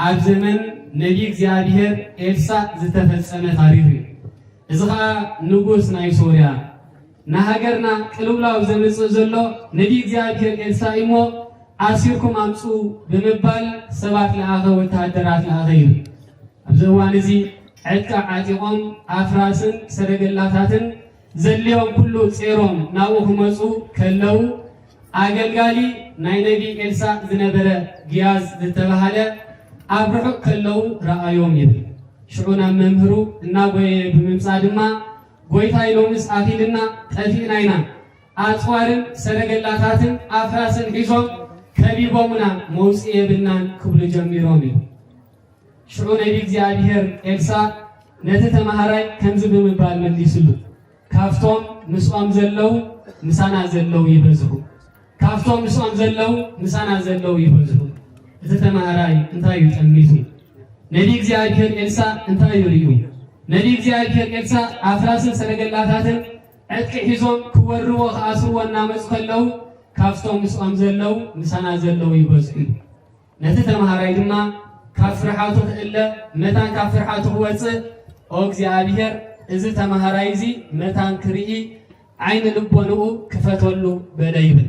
ኣብ ዘመን ነቢይ እግዚኣብሔር ኤልሳእ ዝተፈጸመ ታሪኽ እዩ። እዚ ኸኣ ንጉስ ናይ ሶርያ ንሃገርና ቅልውላው ዘምጽእ ዘሎ ነቢይ እግዚኣብሔር ኤልሳእ እሞ ኣሲርኩም ኣምጽኡ ብምባል ሰባት ለኣኸ፣ ወተሃደራት ለኣኸ ይብል። ኣብዚ እዋን እዚ ዕጥቂ ዓጢቖም ኣፍራስን ሰረገላታትን ዘድልዮም ኩሉ ጼሮም ናብኡ ክመጹ ከለዉ ኣገልጋሊ ናይ ነቢ ኤልሳእ ዝነበረ ግያዝ ዝተባህለ ኣብ ርሑቕ ከለዉ ረኣዮም ይብል። ሽዑ ናብ መምህሩ እናጎየየ ብምምጻእ ድማ ጎይታይ ሎምስ ኣኺልና ጠፊእና ኢና፣ ኣጽዋርን ሰረገላታትን ኣፍራስን ሒዞም ከቢቦምና መውጽኢ የብልናን ክብሉ ጀሚሮም እዩ። ሽዑ ነቢ እግዚኣብሔር ኤልሳእ ነቲ ተማሃራይ ከምዚ ብምባል መሊስሉ፣ ካብቶም ምስኦም ዘለዉ ምሳና ዘለዉ ይበዝሑ። ካብቶም ምስኦም ዘለዉ ምሳና ዘለዉ ይበዝሑ። እቲ ተማሃራይ እንታይ እዩ ጠሚቱ? ነቢ እግዚኣብሔር ኤልሳእ እንታይ እዩ ርእዩ? ነቢ እግዚኣብሔር ኤልሳእ ኣፍራስን ሰረገላታትን ዕጥቂ ሒዞም ክወርዎ ክኣስርዎ እናመጹ ከለዉ ካብቶም ምስኦም ዘለዉ ምሳና ዘለዉ ይበዝሑ እዩ። ነቲ ተማሃራይ ድማ ካብ ፍርሓቱ ክእለ መታን ካብ ፍርሓቱ ክወጽእ፣ ኦ እግዚኣብሔር፣ እዚ ተማሃራይ እዚ መታን ክርኢ ዓይኒ ልቦንኡ ክፈተሉ በለ ይብል።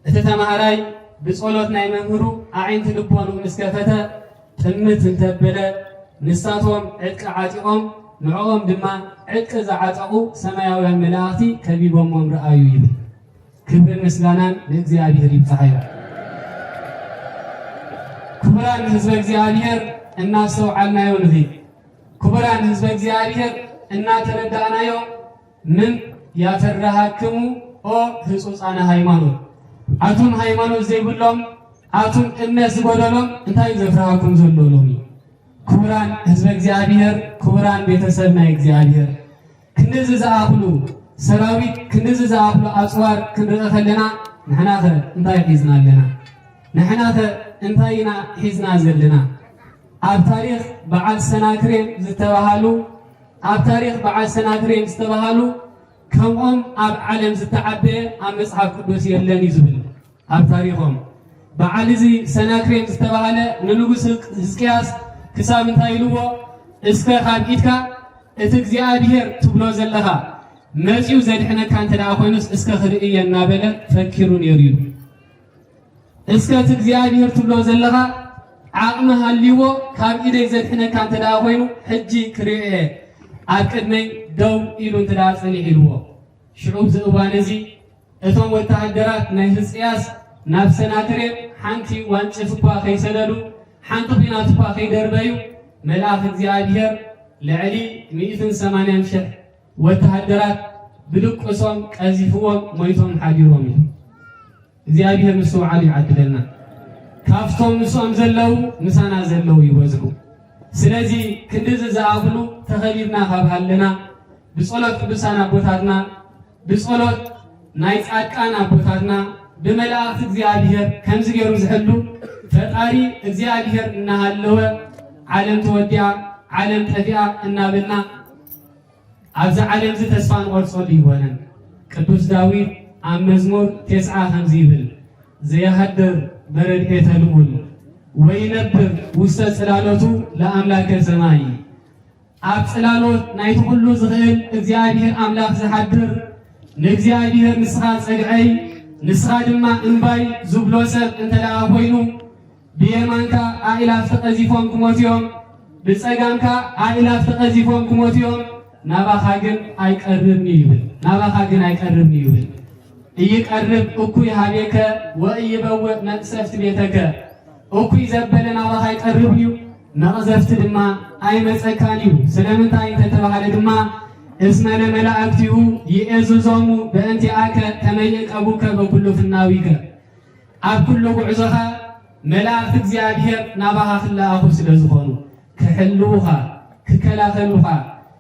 እቲ ተማሃራይ ብጸሎት ናይ መምህሩ ኣዒንቲ ልቦንኡ ምስ ከፈተ፣ ጥምት እንተበለ፣ ንሳቶም ዕጥቂ ዓጢቖም፣ ንዕኦም ድማ ዕጥቂ ዝዓጠቑ ሰማያውያን መላእኽቲ ከቢቦሞም ረኣዩ ይብል። ክብርን ምስጋናን ንእግዚኣብሔር ይብጽሓዮ። ክቡራን ህዝበ እግዚኣብሔር እናስተውዓልናዮ ንኺድ። ክቡራን ህዝበ እግዚኣብሔር እናተረዳእናዮ ምን ያፈርሃክሙ ኦ ህጹጻነ ሃይማኖት። ኣቱም ሃይማኖት ዘይብሎም፣ ኣቱም እምነት ዝጎደሎም እንታይ እዩ ዘፍርሃኩም ዘሎ ሎሚ? ክቡራን ህዝበ እግዚኣብሔር፣ ክቡራን ቤተሰብ ናይ እግዚኣብሔር፣ ክንድዚ ዝኣኽሉ ሰራዊት፣ ክንድዚ ዝኣኽሉ ኣጽዋር ክንርኢ ከለና ንሕናኸ እንታይ ሒዝና ኣለና? ንሕናኸ እንታይ ኢና ሒዝና ዘለና? ኣብ ታሪኽ በዓል ሰናክሬም ዝተባሃሉ፣ ኣብ ታሪኽ በዓል ሰናክሬም ዝተባሃሉ ከምኦም ኣብ ዓለም ዝተዓበየ ኣብ መጽሓፍ ቅዱስ የለን እዩ ዝብል። ኣብ ታሪኾም በዓል እዚ ሰናክሬም ዝተባሃለ ንንጉስ ህዝቅያስ ክሳብ እንታይ ኢልዎ? እስከ ካብ ኢድካ እቲ እግዚኣብሔር ትብሎ ዘለኻ መጺኡ ዘድሕነካ እንተ ደኣ ኮይኑስ እስከ ክርእየ እናበለ ፈኪሩ ነይሩ እዩ። እስከ እቲ እግዚኣብሔር ትብሎ ዘለኻ ዓቕሚ ሃልይዎ ካብ ኢደይ ዘድሕነካ እንተ ደኣ ኮይኑ ሕጂ ክርእየ ኣብ ቅድመይ ደው ኢሉ እንተ ደኣ ጸኒሕ ኢልዎ። ሽዑ ኣብዚ እዋን እዚ እቶም ወተሃደራት ናይ ህዝቅያስ ናብ ሰናክሬም ሓንቲ ዋንጭፍ እኳ ከይሰደዱ፣ ሓንቲ ኲናት እኳ ከይደርበዩ፣ መልኣኽ እግዚኣብሔር ልዕሊ ሚእትን ሰማንያን ሽሕ ወተሃደራት ብድቁሶም ቀዚፍዎም ሞይቶም ሓዲሮም እዩ። እግዚኣብሔር ምስትውዓሉ ይዓድለና። ካብቶም ምስኦም ዘለዉ ምሳና ዘለዉ ይበዝሑ። ስለዚ ክንድዚ ዝኣኽሉ ተኸቢብና ካብ ሃለና፣ ብጸሎት ቅዱሳን ኣቦታትና፣ ብጸሎት ናይ ጻድቃን ኣቦታትና፣ ብመላእኽቲ እግዚኣብሔር ከምዚ ገይሩ ዝሕሉ ፈጣሪ እግዚኣብሔር እናሃለወ ዓለም ተወዲኣ፣ ዓለም ጠፊኣ እናበልና ኣብዚ ዓለም እዚ ተስፋ ንቖርጸሉ ይኾነን። ቅዱስ ዳዊት ኣብ መዝሙር ተስዓ ከምዚ ይብል፣ "ዘየሃድር በረድኤተ ልዑል ወይነብር ውስተ ጽላሎቱ ለኣምላከ ሰማይ።" ኣብ ጽላሎት ናይቲ ኩሉ ዝኽእል እግዚኣብሔር ኣምላኽ ዝሓድር፣ ንእግዚኣብሔር "ንስኻ ጸግዐይ፣ ንስኻ ድማ እምባይ" ዝብሎ ሰብ እንተ ደኣ ኮይኑ፣ ብየማንካ ኣእላፍ ተቐዚፎም ክሞቱ እዮም፣ ብጸጋምካ ኣእላፍ ተቐዚፎም ክሞቱ እዮም፣ ናባኻ ግን ኣይቀርብን እዩ ይብል። ናባኻ ግን ኣይቀርብን እዩ ይብል። "ኢይቀርብ እኩይ ሀቤከ ወኢይበውእ መቅሰፍት ቤተከ።" እኩይ ዘበለ ናባኻ ኣይቀርብን እዩ፣ መቕዘፍቲ ድማ ኣይመጸካን እዩ። ስለምንታይ እንተተባህለ ድማ፣ "እስመ ለመላእክቲሁ ይእዝዞሙ በእንቲአከ ከመ ይዕቀቡከ በኩሉ ፍናዊከ።" ኣብ ኩሉ ጉዕዞኻ መላእኽቲ እግዚኣብሔር ናባኻ ክለኣኹ ስለ ዝኾኑ፣ ክሕልዉኻ፣ ክከላኸሉኻ፣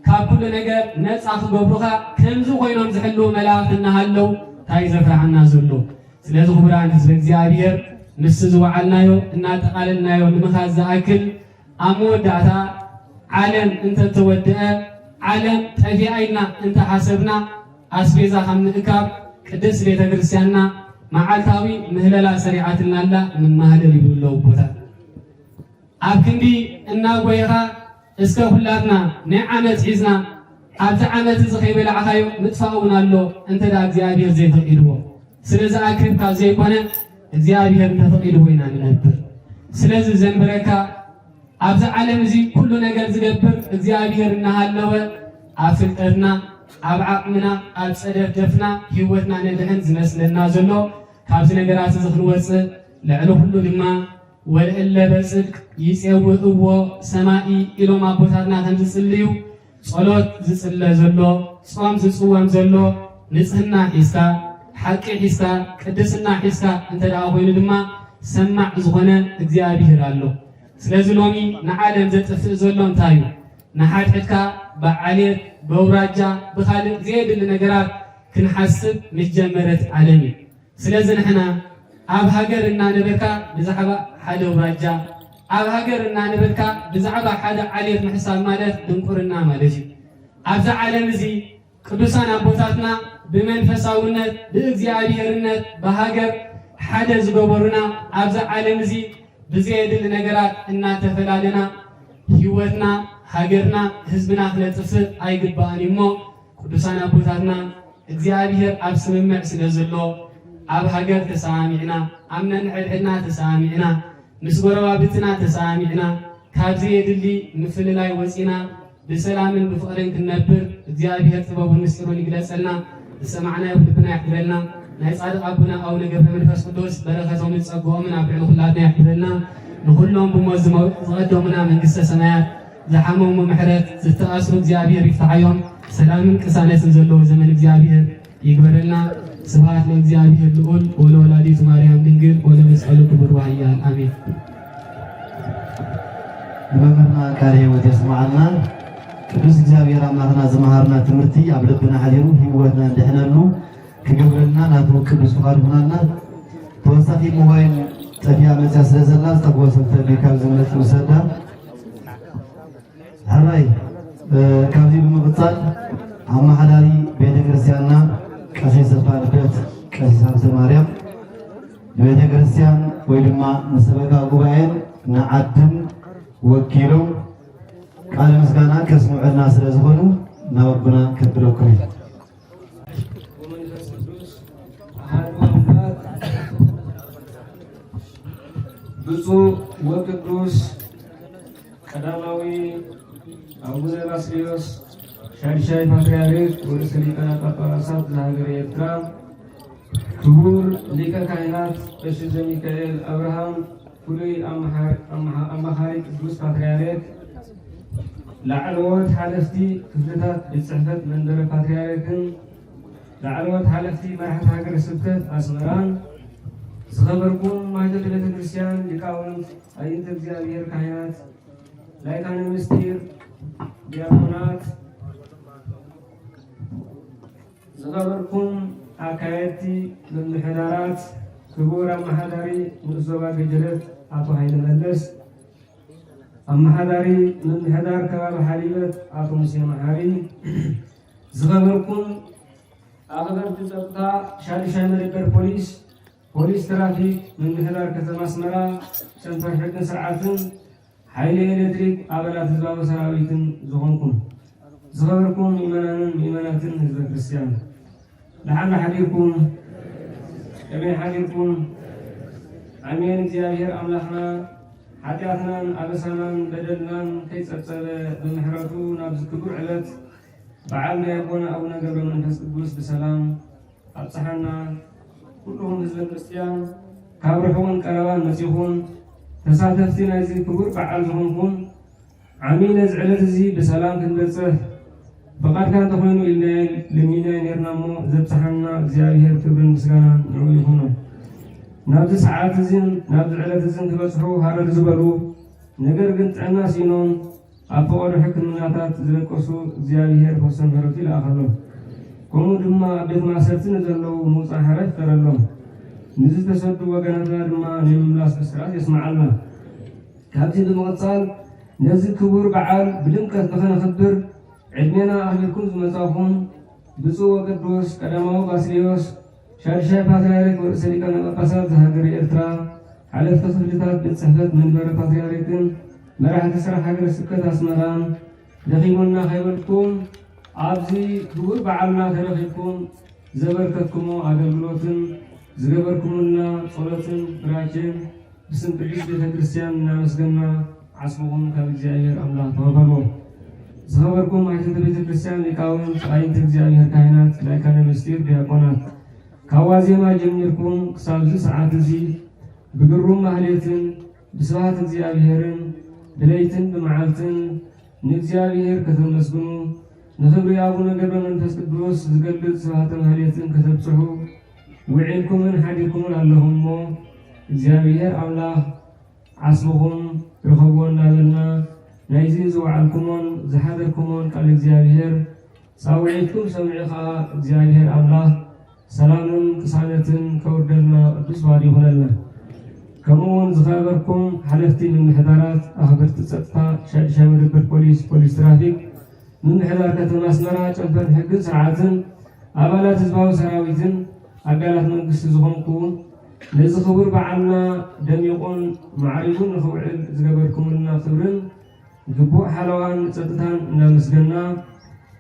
ካብ ኩሉ ነገር ነጻ ክገብሩኻ፣ ከምዚ ኮይኖም ዝሕልዉ መላእኽቲ እናሃለዉ፣ እንታይ ዘፍርሓና ዘሎ? ስለዚ ክቡራን ህዝበ እግዚኣብሔር፣ ምስቲ ዝወዓልናዮ እናጠቓለልናዮ ንምኻድ ዝኣክል፣ ኣብ መወዳእታ ዓለም እንተተወድአ፣ ዓለም ጠፊኣ ኢልና እንተሓሰብና፣ ኣስቤዛ ካብ ምእካብ ቅድስት ቤተ ክርስቲያንና መዓልታዊ ምህለላ ሰሪዓትልና ኣላ፣ ንመሃለል ይብሉ ኣለዉ ኣቦታት። ኣብ ክንዲ እናጎየኻ እስከ ኩላትና ናይ ዓመት ሒዝና ኣብዚ ዓመት እዚ ከይበላዕኻዮ ምጥፋእ እውን ኣሎ፣ እንተ ደኣ እግዚኣብሔር ዘይፈቒድዎ። ስለ ዝኣክብ ካብ ዘይኮነ እግዚኣብሔር እንተፈቒድዎ ኢና ንነብር። ስለዚ ዘንብረካ ኣብዚ ዓለም እዚ ኩሉ ነገር ዝገብር እግዚኣብሔር እናሃለወ ኣብ ፍልጠትና፣ ኣብ ዓቕምና፣ ኣብ ጸደፍደፍና ህይወትና ነድሕን ዝመስለና ዘሎ ካብዚ ነገራት እዚ ክንወጽእ ልዕሊ ኩሉ ድማ ወለእለ በጽድቅ ይጼውእዎ ሰማኢ ኢሎም ኣቦታትና ከም ዝጽልዩ፣ ጸሎት ዝጽለ ዘሎ፣ ጾም ዝጽወም ዘሎ፣ ንጽህና ሒዝካ፣ ሓቂ ሒዝካ፣ ቅድስና ሒዝካ እንተ ደኣ ኮይኑ ድማ ሰማዕ ዝኾነ እግዚኣብሔር ኣሎ። ስለዚ ሎሚ ንዓለም ዘጥፍእ ዘሎ እንታይ እዩ? ንሓድሕድካ ብዓሌት፣ በውራጃ፣ ብኻልእ ዘየድሊ ነገራት ክንሓስብ ምስ ጀመረት ዓለም እዩ። ስለዚ ንሕና ኣብ ሃገር እናነበርካ ብዛዕባ ሓደ ኣውራጃ፣ ኣብ ሃገር እናነበርካ ብዛዕባ ሓደ ዓሌት ምሕሳብ ማለት ድንቁርና ማለት እዩ። ኣብዚ ዓለም እዚ ቅዱሳን ኣቦታትና ብመንፈሳውነት፣ ብእግዚኣብሔርነት፣ ብሃገር ሓደ ዝገበሩና፣ ኣብዚ ዓለም እዚ ብዘየድሊ ነገራት እናተፈላለና ህይወትና፣ ሃገርና፣ ህዝብና ክነጥፍእ ኣይግባእን እዩ እሞ፣ ቅዱሳን ኣቦታትና እግዚኣብሔር ኣብ ስምምዕ ስለ ዘሎ፣ ኣብ ሃገር ተሰማሚዕና፣ ኣብ ነንሕድሕድና ተሰማሚዕና፣ ምስ ጎረባብትና ተሰማሚዕና፣ ካብ ዘየድሊ ምፍልላይ ወፂና፣ ብሰላምን ብፍቕርን ክንነብር እግዚኣብሔር ጥበቡን ምስጢሩን ይግለጸልና። ዝሰማዕናዮ ብልብና ይሕድረልና። ናይ ጻድቕ ኣቦና ኣቡነ ገብረ መንፈስ ቅዱስ በረኸቶምን ጸግኦምን ኣብ ልዕሊ ኩላትና ይሕድረልና። ንኹሎም ብሞት ዝመ-፣ ዝቐደሙና መንግስተ ሰማያት፣ ዝሓመሙ ምሕረት፣ ዝተኣስሩ እግዚኣብሔር ይፍትሓዮም። ሰላምን ቅሳነትን ዘለዎ ዘመን እግዚኣብሔር ይግበረልና። ስብሐት ለእግዚኣብሔር ልዑል ወለወላዲቱ ማርያም ድንግል ወለመስቀሉ ክቡር ወኃያል። ኣሜን። ንመምህርና ቃለ ሕይወት የስምዓልና። ቅዱስ እግዚኣብሔር ኣምላኽና ዝመሃርና ትምህርቲ ኣብ ልብና ሓዲሩ ህይወትና እንድሕነሉ ክገብረልና ናቱ ቅዱስ ፍቓዱ ይኹነልና። ተወሳኺ ሞባይል ጠፊኣ መፅያ ስለ ዘላ ዝጠፍኦ ሰብ ተልዩ ካብ ዝመፅእ ውሰዳ። ሕራይ፣ እ፣ ካብዚ ብምቕጻል ኣመሓዳሪ ቤተ ክርስቲያንና ቀሲስ ተስፋ ልደት ቀሲስ ሃብተ ማርያም ንቤተ ክርስቲያን ወይ ድማ ንሰበካ ጉባኤን ንዓድን ወኪሎም ቃለ ምስጋና ከስምዑልና ስለ ዝኾኑ ናብ ኣቦና ከብለኩም እዩ። ወመንፈስ ቅዱስ ኣሐዱ ኣምላክ። ብፁዕ ወቅዱስ ቀዳማዊ ኣቡነ ባስልዮስ ሻድሻይ ፓትርያርክ ወርእሰ ሊቃነ ጳጳሳት ዘሃገረ ኤርትራ፣ ክቡር ሊቀ ካህናት ቀሺስ ዘሚካኤል ኣብርሃም፣ ፍሉይ ኣመሓ-፣ ኣመሓ-፣ ኣማኻሪ ቅዱስ ፓትርያርክ፣ ላዕለዎት ሓለፍቲ ክፍልታት ቤት ጽሕፈት መንበረ ፓትርያርክን ላዕለዎት ሓለፍቲ መራሕቲ ሃገረ ስብከት ኣስመራን፣ ዝኸበርኩም ማይቶት ቤተ ክርስቲያን፣ ሊቃውንት፣ ኣዕይንተ እግዚኣብሔር፣ ካህናት፣ ላይካነ ምስጢር፣ ዲያቆናት፣ ዝኸበርኩም ኣካየድቲ ምምሕዳራት፣ ክቡር ኣመሓዳሪ ንኡስ ዞባ ገጀረት ኣቶ ሃይለ መለስ፣ ኣመሓዳሪ ምምሕዳር ከባቢ ሓሊበት ኣቶ ሙሴ መሓሪ፣ ዝኸበርኩም ኣኽበርቲ ጸጥታ ሻድሻይ መደበር ፖሊስ፣ ፖሊስ ትራፊክ ምምሕዳር ከተማ ኣስመራ፣ ጨንፈር ሕግን ስርዓትን፣ ሓይሊ ኤሌክትሪክ፣ ኣባላት ህዝባዊ ሰራዊትን ዝኾንኩም፣ ዝኸበርኩም ምእመናንን ምእመናትን ህዝበ ክርስቲያን፣ ደሓን ሓዲርኩም? ከመይ ሓዲርኩም? ኣሜን። እግዚኣብሔር ኣምላኽና ሓጢኣትናን ኣበሳናን በደልናን ከይጸብጸበ ብምሕረቱ ናብዚ ክቡር ዕለት በዓል ናይ ኣቦና ኣቡነ ገብረ መንፈስ ቅዱስ ብሰላም ኣብጽሓና። ኩልኹም ህዝበ ክርስቲያን ካብ ርሑቕን ቀረባን መጺኹም ተሳተፍቲ ናይዚ ክቡር በዓል ዝኾንኩም ዓሚ ነዚ ዕለት እዚ ብሰላም ክንበጽሕ ፍቓድካ እንተኾይኑ ኢልና ለሚናዮ ኔርና እሞ ዘብጽሓና እግዚኣብሔር ክብርን ምስጋናን ንዕኡ ይኹኖ። ናብዚ ሰዓት እዝን ናብዚ ዕለት እዝን ክበጽሑ ሃረር ዝበሉ ነገር ግን ጥዕና ስኢኖም ኣብ ፈቐዶ ሕክምናታት ዝደቀሱ እግዚኣብሔር ፈውሰ ምሕረቱ ይልኣኸሎም። ከምኡ ድማ ኣብ ቤት ማእሰርቲ ንዘለዉ ምውጻእ ሓራ ይፍጠረሎም። ንዝተሰዱ ወገናትና ድማ ናይ ምምላስ ብስራት የስምዓልና። ካብዚ ብምቕጻል ነዚ ክቡር በዓል ብድምቀት ንኸነኽብር ዕድሜና ኣኽቢርኩም ዝመጻኹም ብፁዕ ወቅዱስ ቀዳማዊ ባስልዮስ ሻድሻይ ፓትርያርክ ወርእሰ ሊቃነ ጳጳሳት ዘሃገረ ኤርትራ፣ ሓለፍቲ ክፍልታት ቤት ጽሕፈት መንበረ ፓትርያርክን መራሕቲ ስራሕ ሃገረ ስብከት ኣስመራን ደኺሙና ከይበልኩም ኣብዚ ክቡር በዓልና ተረኺብኩም ዘበርከትኩሞ ኣገልግሎትን ዝገበርኩምልና ጸሎትን ብራኬን ብስም ቅድስት ቤተ ክርስቲያን እናመስገና ዓስብኹም ካብ እግዚኣብሔር ኣምላኽ ተቐበልዎ። ዝኸበርኩም ኣይተተ ቤተ ክርስቲያን ሊቃውንት፣ ኣይንት እግዚኣብሔር ካህናት፣ ላይካነ ምስጢር ዲያቆናት፣ ካብ ዋዜማ ጀሚርኩም ክሳብ እዚ ሰዓት እዚ ብግሩም ማህሌትን ብስብሐት እግዚኣብሔርን ብለይትን ብመዓልትን ንእግዚኣብሔር ከተመስግኑ ንኽብሪ ኣቡነ ገብረ መንፈስ ቅዱስ ዝገልጽ ስብሐተ ማህሌትን ከተብጽሑ ውዒልኩምን ሓዲርኩምን ኣለኹም እሞ እግዚኣብሔር ኣምላኽ ዓስብኹም ርኸብዎ እናበልና ናይዚ ዝወዓልኩሞን ዝሓደርኩሞን ቃል እግዚኣብሔር ጻውዒትኩም ሰሚዑ ኸኣ እግዚኣብሔር ኣምላኽ ሰላምን ቅሳነትን ከውርደልና ቅዱስ ፍቓዱ ይኹነልና። ከምኡ እውን ዝኸበርኩም ሓለፍቲ ምምሕዳራት፣ ኣኽበርቲ ጸጥታ፣ ሻድሻይ መደበር ፖሊስ፣ ፖሊስ ትራፊክ፣ ምምሕዳር ከተማ ኣስመራ፣ ጨንፈር ሕግን ስርዓትን፣ ኣባላት ህዝባዊ ሰራዊትን ኣካላት መንግስቲ ዝኾንኩም ነዚ ክቡር በዓልና ደሚቑን ማዕሪጉን ንኽውዕል ዝገበርኩምልና ክብርን ግቡእ ሓለዋን ጸጥታን እናመስገና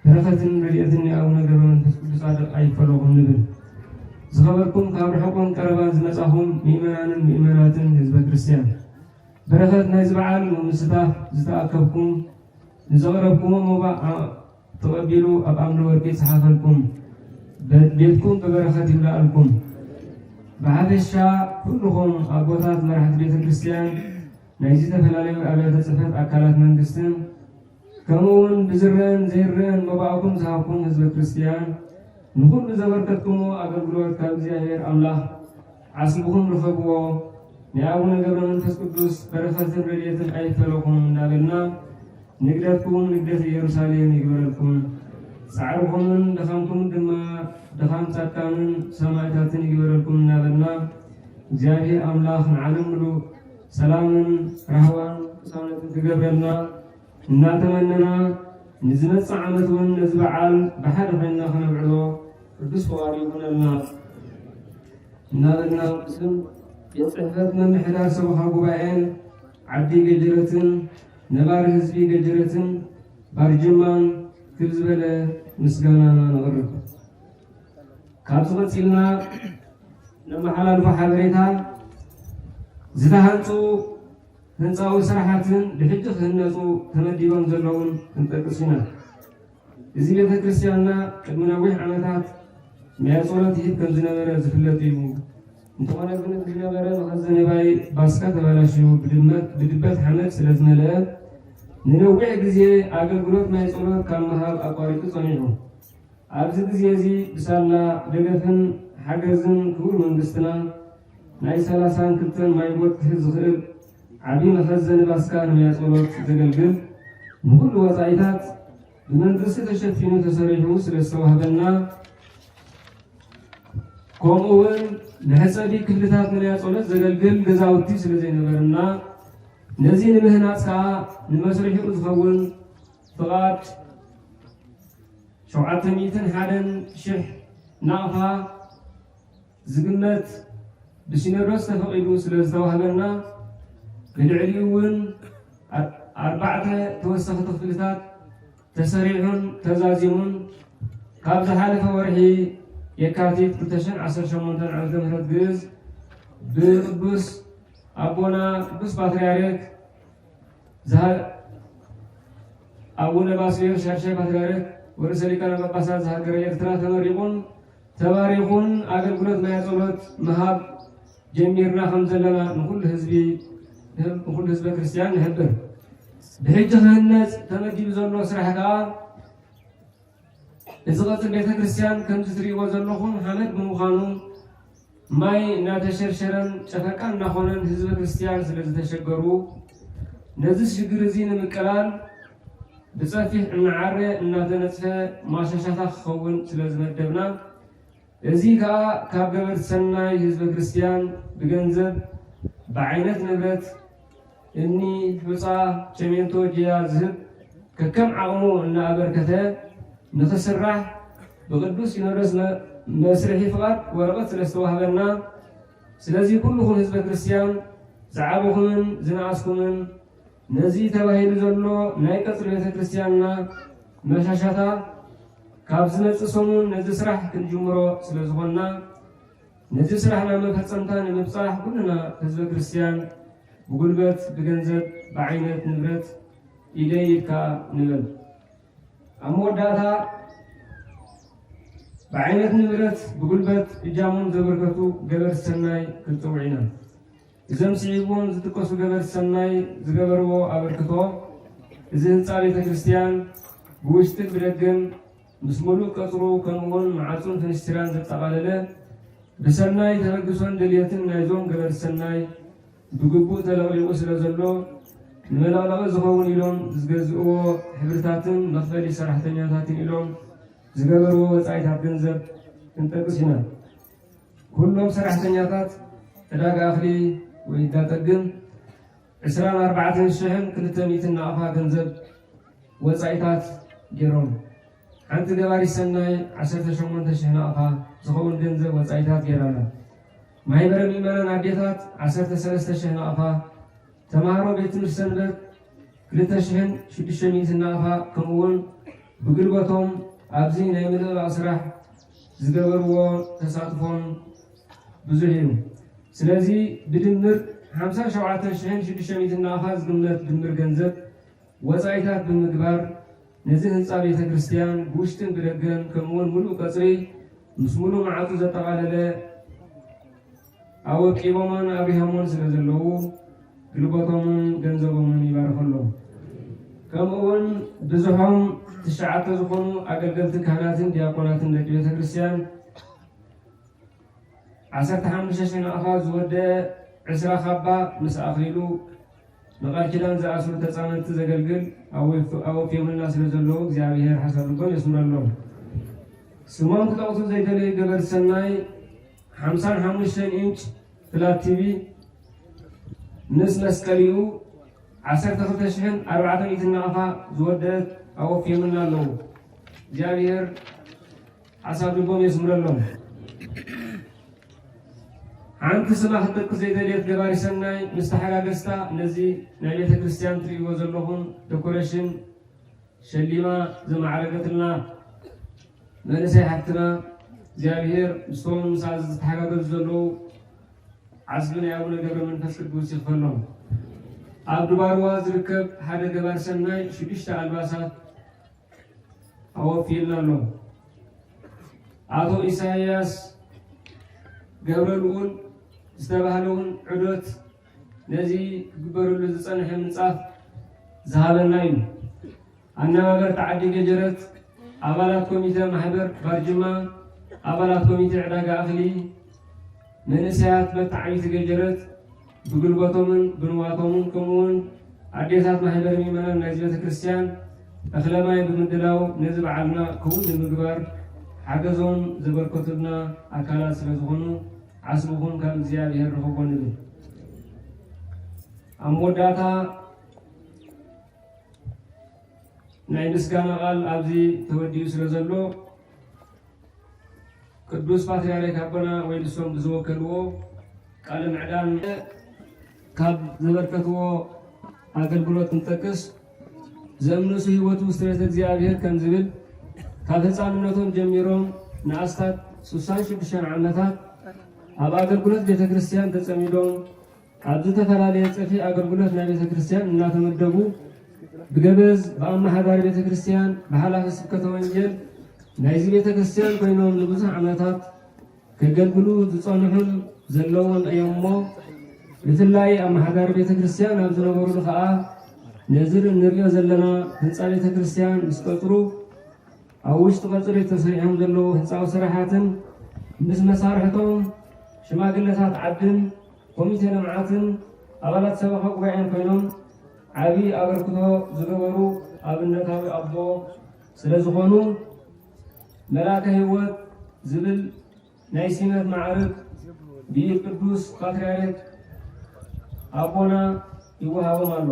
በረኸትን ረድኤትን ናይ ኣቡነ ገብረ መንፈስ ቅዱስ ጻድቕ ኣይፈለኹም ንብል። ዝኸበርኩም ካብ ርሑቕን ቀረባን ዝመጻኹም ምእመናንን ምእመናትን ህዝበ ክርስቲያን በረኸት ናይዚ በዓል ንምስታፍ ዝተኣከብኩም ንዘቕረብኩሞ መባእ ተቐቢሉ ኣብ ኣምደ ወርቂ ይጽሓፈልኩም፣ ቤትኩም ብበረኸት ይምላኣልኩም። ብሓፈሻ ኩልኹም ኣቦታት መራሕቲ ቤተ ክርስቲያን ናይ ዝተፈላለዩ ኣብያተ ጽሕፈት ኣካላት መንግስትን ከምኡ እውን ብዝረአን ዘይረአን መባእኩም ዝሃብኩም ህዝበ ክርስቲያን ንኹሉ ዘበርከትኩሞ ኣገልግሎት ካብ እግዚኣብሔር ኣምላኽ ዓስብኹም ርኸብዎ። ናይ ኣቡነ ገብረ መንፈስ ቅዱስ በረኸትን ረድኤትን ኣይፈለኹም እናበልና ንግደትኩም ንግደት ኢየሩሳሌም ይግበረልኩም፣ ጻዕርኹምን ድኻምኩምን ድማ ድኻም ጻድቃንን ሰማዕታትን ይግበረልኩም እናበልና እግዚኣብሔር ኣምላኽ ንዓለም ምሉእ ሰላምን ራህዋን ቅሳነትን ክገብረልና እናተመነና ንዝመጽእ ዓመት እውን ነዚ በዓል ብሓደ ኮይንና ከነብዕሎ ቅዱስ ፍቓዱ ይኹነልና እናበልና ብስም ቤት ጽሕፈት ምምሕዳር ሰበኻ ጉባኤን ዓዲ ገጀረትን ነባሪ ህዝቢ ገጀረትን ባርጅማን ክብ ዝበለ ምስጋናና ነቕርብ። ካብዚ ቀጺልና ነመሓላልፎ ሓበሬታ ዝተሃንጹ ህንፃዊ ስራሓትን ብሕጂ ክህነፁ ተመዲቦም ዘለውን ክንጠቅስ ኢና። እዚ ቤተ ክርስቲያንና ቅድሚ ነዊሕ ዓመታት ናይ ጸሎት ይህብ ከም ዝነበረ ዝፍለጥ እዩ። እንተኾነ ግን እቲ ዝነበረ መኸዘን ባይ ባስካ ተባላሽዩ ብድመት ብድበት ሓመድ ስለ ዝመልአ ንነዊሕ ግዜ ኣገልግሎት ናይ ጸሎት ካብ ምሃብ ኣቋሪጡ ጸኒሑ። ኣብዚ ግዜ እዚ ብሳላ ደገፍን ሓገዝን ክቡር መንግስትና ናይ ሰላሳን ክልተን ማይቦት ክሕዝ ዝኽእል ዓቢ መኸዘን ባስካ ንማይ ጸሎት ዘገልግል ንኹሉ ወጻኢታት ብመንግስቲ ተሸፊኑ ተሰሪሑ ስለ ዝተዋህበና ከምኡ እውን መሕጸቢ ክፍልታት ንናይ ጸሎት ዘገልግል ገዛውቲ ስለ ዘይነበረና፣ ነዚ ንምህናጽ ከኣ ንመስርሒኡ ዝኸውን ፍቓድ ሸውዓተ ሚእትን ሓደን ሽሕ ናቕፋ ዝግመት ብሲኖዶስ ተፈቒዱ ስለ ዝተዋህበና፣ ብልዕሊኡ እውን ኣር-፣ ኣርባዕተ ተወሰኽቲ ክፍልታት ተሰሪሑን ተዛዚሙን ካብ ዝሓለፈ ወርሒ የካቲት ክልተ ሽሕን ዓሰርተ ሸሞንተን ዓመተ ምህረት ግእዝ ብቅዱስ ኣቦና ቅዱስ ፓትርያርክ ዝሃ-፣ ኣቡነ ባስልዮስ ሻድሻይ ፓትርያርክ ወርእሰ ሊቃነ ጳጳሳት ዝሃገረ ኤርትራ ተመሪቑን ተባሪኹን ኣገልግሎት ናይ ጸሎት ምሃብ ጀሚርና ከም ዘለና ንኹሉ ህዝቢ፣ ንኹሉ ህዝበ ክርስቲያን ንሕብር። ብሕጂ ክህነጽ ተመዲቡ ዘሎ ስራሕ ከኣ እዚ ቀጽሪ ቤተ ክርስቲያን ከምዚ ትርእይዎ ዘለኹም ሓመድ ብምዃኑ ማይ እናተሸርሸረን ጨፈቃ እናኾነን ህዝበ ክርስቲያን ስለ ዝተሸገሩ ነዚ ሽግር እዚ ንምቅላል ብጸፊሕ እናዓረ እናተነጽፈ ማሻሻታ ክኸውን ስለ ዝመደብና፣ እዚ ከኣ ካብ ገበርቲ ሰናይ ህዝበ ክርስቲያን ብገንዘብ፣ ብዓይነት ንብረት፣ እምኒ፣ ሑጻ፣ ቸሜንቶ፣ ጅያ ዝህብ ከከም ዓቕሙ እናኣበርከተ ንኽስራሕ ብቅዱስ ሲኖዶስ መ-፣ መስርሒ ፍቓድ ወረቐት ስለ ዝተዋህበና፣ ስለዚ ኩልኹም ህዝበ ክርስቲያን ዝዓበኹምን ዝነኣስኩምን ነዚ ተባሂሉ ዘሎ ናይ ቀጽሪ ቤተ ክርስቲያንና መሻሻታ ካብ ዝመጽእ ሰሙን ነዚ ስራሕ ክንጅምሮ ስለ ዝኾንና፣ ነዚ ስራሕ ናብ መፈጸምታ ንምብጻሕ ኩልና ህዝበ ክርስቲያን ብጉልበት፣ ብገንዘብ፣ ብዓይነት ንብረት ኢደይ ኢድካ ንበል። ኣብ መወዳእታ ብዓይነት ንብረት፣ ብጉልበት እጃሞም ዘበርከቱ ገበርቲ ሰናይ ክንጽውዕ ኢና። እዞም ስዒቦም ዝጥቀሱ ገበርቲ ሰናይ ዝገበርዎ ኣበርክቶ፣ እዚ ህንጻ ቤተ ክርስቲያን ብውሽጥን ብደገን ምስ ምሉእ ቀጽሩ፣ ከምኡውን መዓጹን ፍንስትራን ዘጠቓለለ፣ ብሰናይ ተበግሶን ድልየትን ናይዞም ገበርቲ ሰናይ ብግቡእ ተለቕሊቑ ስለ ዘሎ፣ ንመለቕለቒ ዝኸውን ኢሎም ዝገዝእዎ ሕብርታትን መኽፈሊ ሰራሕተኛታትን ኢሎም ዝገበርዎ ወጻኢታት ገንዘብ ክንጠቅስ ኢና። ኩሎም ሰራሕተኛታት ዕዳጋ እኽሊ ወይ እንዳ ጠግን ዕስራን ኣርባዕተን ሽሕን ክልተ ሚእትን ናቕፋ ገንዘብ ወጻኢታት ገይሮም። ሓንቲ ገባሪት ሰናይ ዓሰርተ ሸሞንተ ሽሕ ናቕፋ ዝኸውን ገንዘብ ወጻኢታት ገይራ ኣላ። ማሕበረ ምእመናን ኣዴታት ዓሰርተ ሰለስተ ሽሕ ናቕፋ፣ ተማሃሮ ቤት ትምህርቲ ሰንበት ክልተ ሽሕን ሽዱሽተ ሚእትን ናቕፋ፣ ከምኡውን ብግልበቶም ኣብዚ ናይ ምልእላቕ ስራሕ ዝገበርዎ ተሳትፎን ብዙሕ እዩ። ስለዚ ብድምር ሓምሳን ሸውዓተን ሽሕን ሽዱሽተ ሚእትን ናቕፋ ዝግመት ድምር ገንዘብ ወጻኢታት ብምግባር ነዚ ህንጻ ቤተ ክርስቲያን ብውሽጥን ብደገን ከምኡውን ምሉእ ቀጽሪ ምስ ምሉእ መዓጹ ዘጠቓለለ ኣወቂቦምን ኣብሪሆምን ስለ ዘለዉ ግልቦቶምን ገንዘቦምን ይባርኸሎም። ከምኡውን ብዝሖም ትሽዓተ ዝኾኑ ኣገልገልቲ ካህናትን ዲያቆናትን ደቂ ቤተ ክርስቲያን ዓሰርተ ሓሙሽተ ሽሕ ናቕፋ ዝወደአ ዕስራ ካባ ምስ ኣኽሊሉ ንቃል ኪዳን ዝኣስሩ ተጻመድቲ ዘገልግል ኣወፍ-፣ ኣወፍዮምልና ስለ ዘለዉ እግዚኣብሔር ሓሳብ ልቦም የስምረሎም። ስሞም ክጠቕሱ ዘይደለዩ ገበርቲ ሰናይ ሓምሳን ሓሙሽተን ኢንች ፍላት ቲቪ ምስ መስቀሊኡ ዓሰርተ ክልተ ሽሕን ኣርባዕተ ሚእትን ናቕፋ ዝወደአት ኣወፍዮምልና ኣለዉ። እግዚኣብሔር ሓሳብ ልቦም የስምረሎም። ሓንቲ ስማ ክትጠቅስ ዘይደልየት ገባሪ ሰናይ ምስ ተሓጋገዝታ ነዚ ናይ ቤተ ክርስቲያን ትርእይዎ ዘለኹም ደኮሬሽን ሸሊማ ዘማዕረገትልና መንእሰይ ሓፍትና እግዚኣብሔር ምስቶም ምስኣ ዝተሓጋገዙ ዘለዉ ዓስቢ ናይ ኣቡነ ገብረ መንፈስ ቅዱስ ይኽፈሎም። ኣብ ድባርዋ ዝርከብ ሓደ ገባር ሰናይ ሽዱሽተ ኣልባሳት ኣወፊልና ኣሎ። ኣቶ ኢሳያስ ገብረ ልኡል ዝተባህለ እውን ዑደት ነዚ ክግበረሉ ዝጸንሐ ምንጻፍ ዝሃበና እዩ። ኣነባበርቲ ዓዲ ገጀረት፣ ኣባላት ኮሚተ ማሕበር ባርጅማ፣ ኣባላት ኮሚተ ዕዳጋ እኽሊ፣ መንእሰያት መተዓቢቲ ገጀረት ብጉልበቶምን ብንዋቶምን ከምኡውን ኣዴታት ማሕበር ምእመናን ናይዚ ቤተ ክርስቲያን እኽለ ማይ ብምድላው ነዚ በዓልና ክውን ንምግባር ሓገዞም ዘበርከቱልና ኣካላት ስለ ዝኾኑ ዓስብኹም ካብ እግዚኣብሔር ርኸቦ ንብል። ኣብ መወዳእታ ናይ ምስጋና ቃል ኣብዚ ተወዲኡ ስለ ዘሎ ቅዱስ ፓትርያርክ ኣቦና ወይ ንሶም ብዝወከልዎ ቃለ ምዕዳን ካብ ዘበርከትዎ ኣገልግሎት ክንጠቅስ ዘእምንሱ ህይወቱ ውስተ ቤተ እግዚኣብሔር ከም ዝብል ካብ ህፃንነቶም ጀሚሮም ንኣስታት ስሳን ሽዱሽተን ዓመታት ኣብ ኣገልግሎት ቤተ ክርስቲያን ተጸሚዶም ኣብ ዝተፈላለየ ጸፊ ኣገልግሎት ናይ ቤተ ክርስቲያን እናተመደቡ ብገበዝ ብኣመሓዳሪ ቤተ ክርስቲያን ብሓላፊ ስብከተ ወንጌል ናይዚ ቤተ ክርስቲያን ኮይኖም ንብዙሕ ዓመታት ከገልግሉ ዝጸንሑን ዘለውን እዮም እሞ ብፍላይ ኣመሓዳሪ ቤተ ክርስቲያን ኣብ ዝነበሩሉ ኸኣ ነዚ እንርእዮ ዘለና ህንጻ ቤተ ክርስቲያን ምስ ቀጽሩ ኣብ ውሽጢ ቀጽሪ ተሰሪሖም ዘለዉ ህንጻዊ ስራሓትን ምስ መሳርሕቶም ሽማግለታት ዓድን ኮሚቴ ልምዓትን ኣባላት ሰበኻ ጉባኤን ኮይኖም ዓቢ ኣበርክቶ ዝገበሩ ኣብነታዊ ኣቦ ስለ ዝኾኑ መልኣከ ህይወት ዝብል ናይ ሲመት ማዕርግ ብኢድ ቅዱስ ፓትርያርክ ኣቦና ይወሃቦም ኣሎ።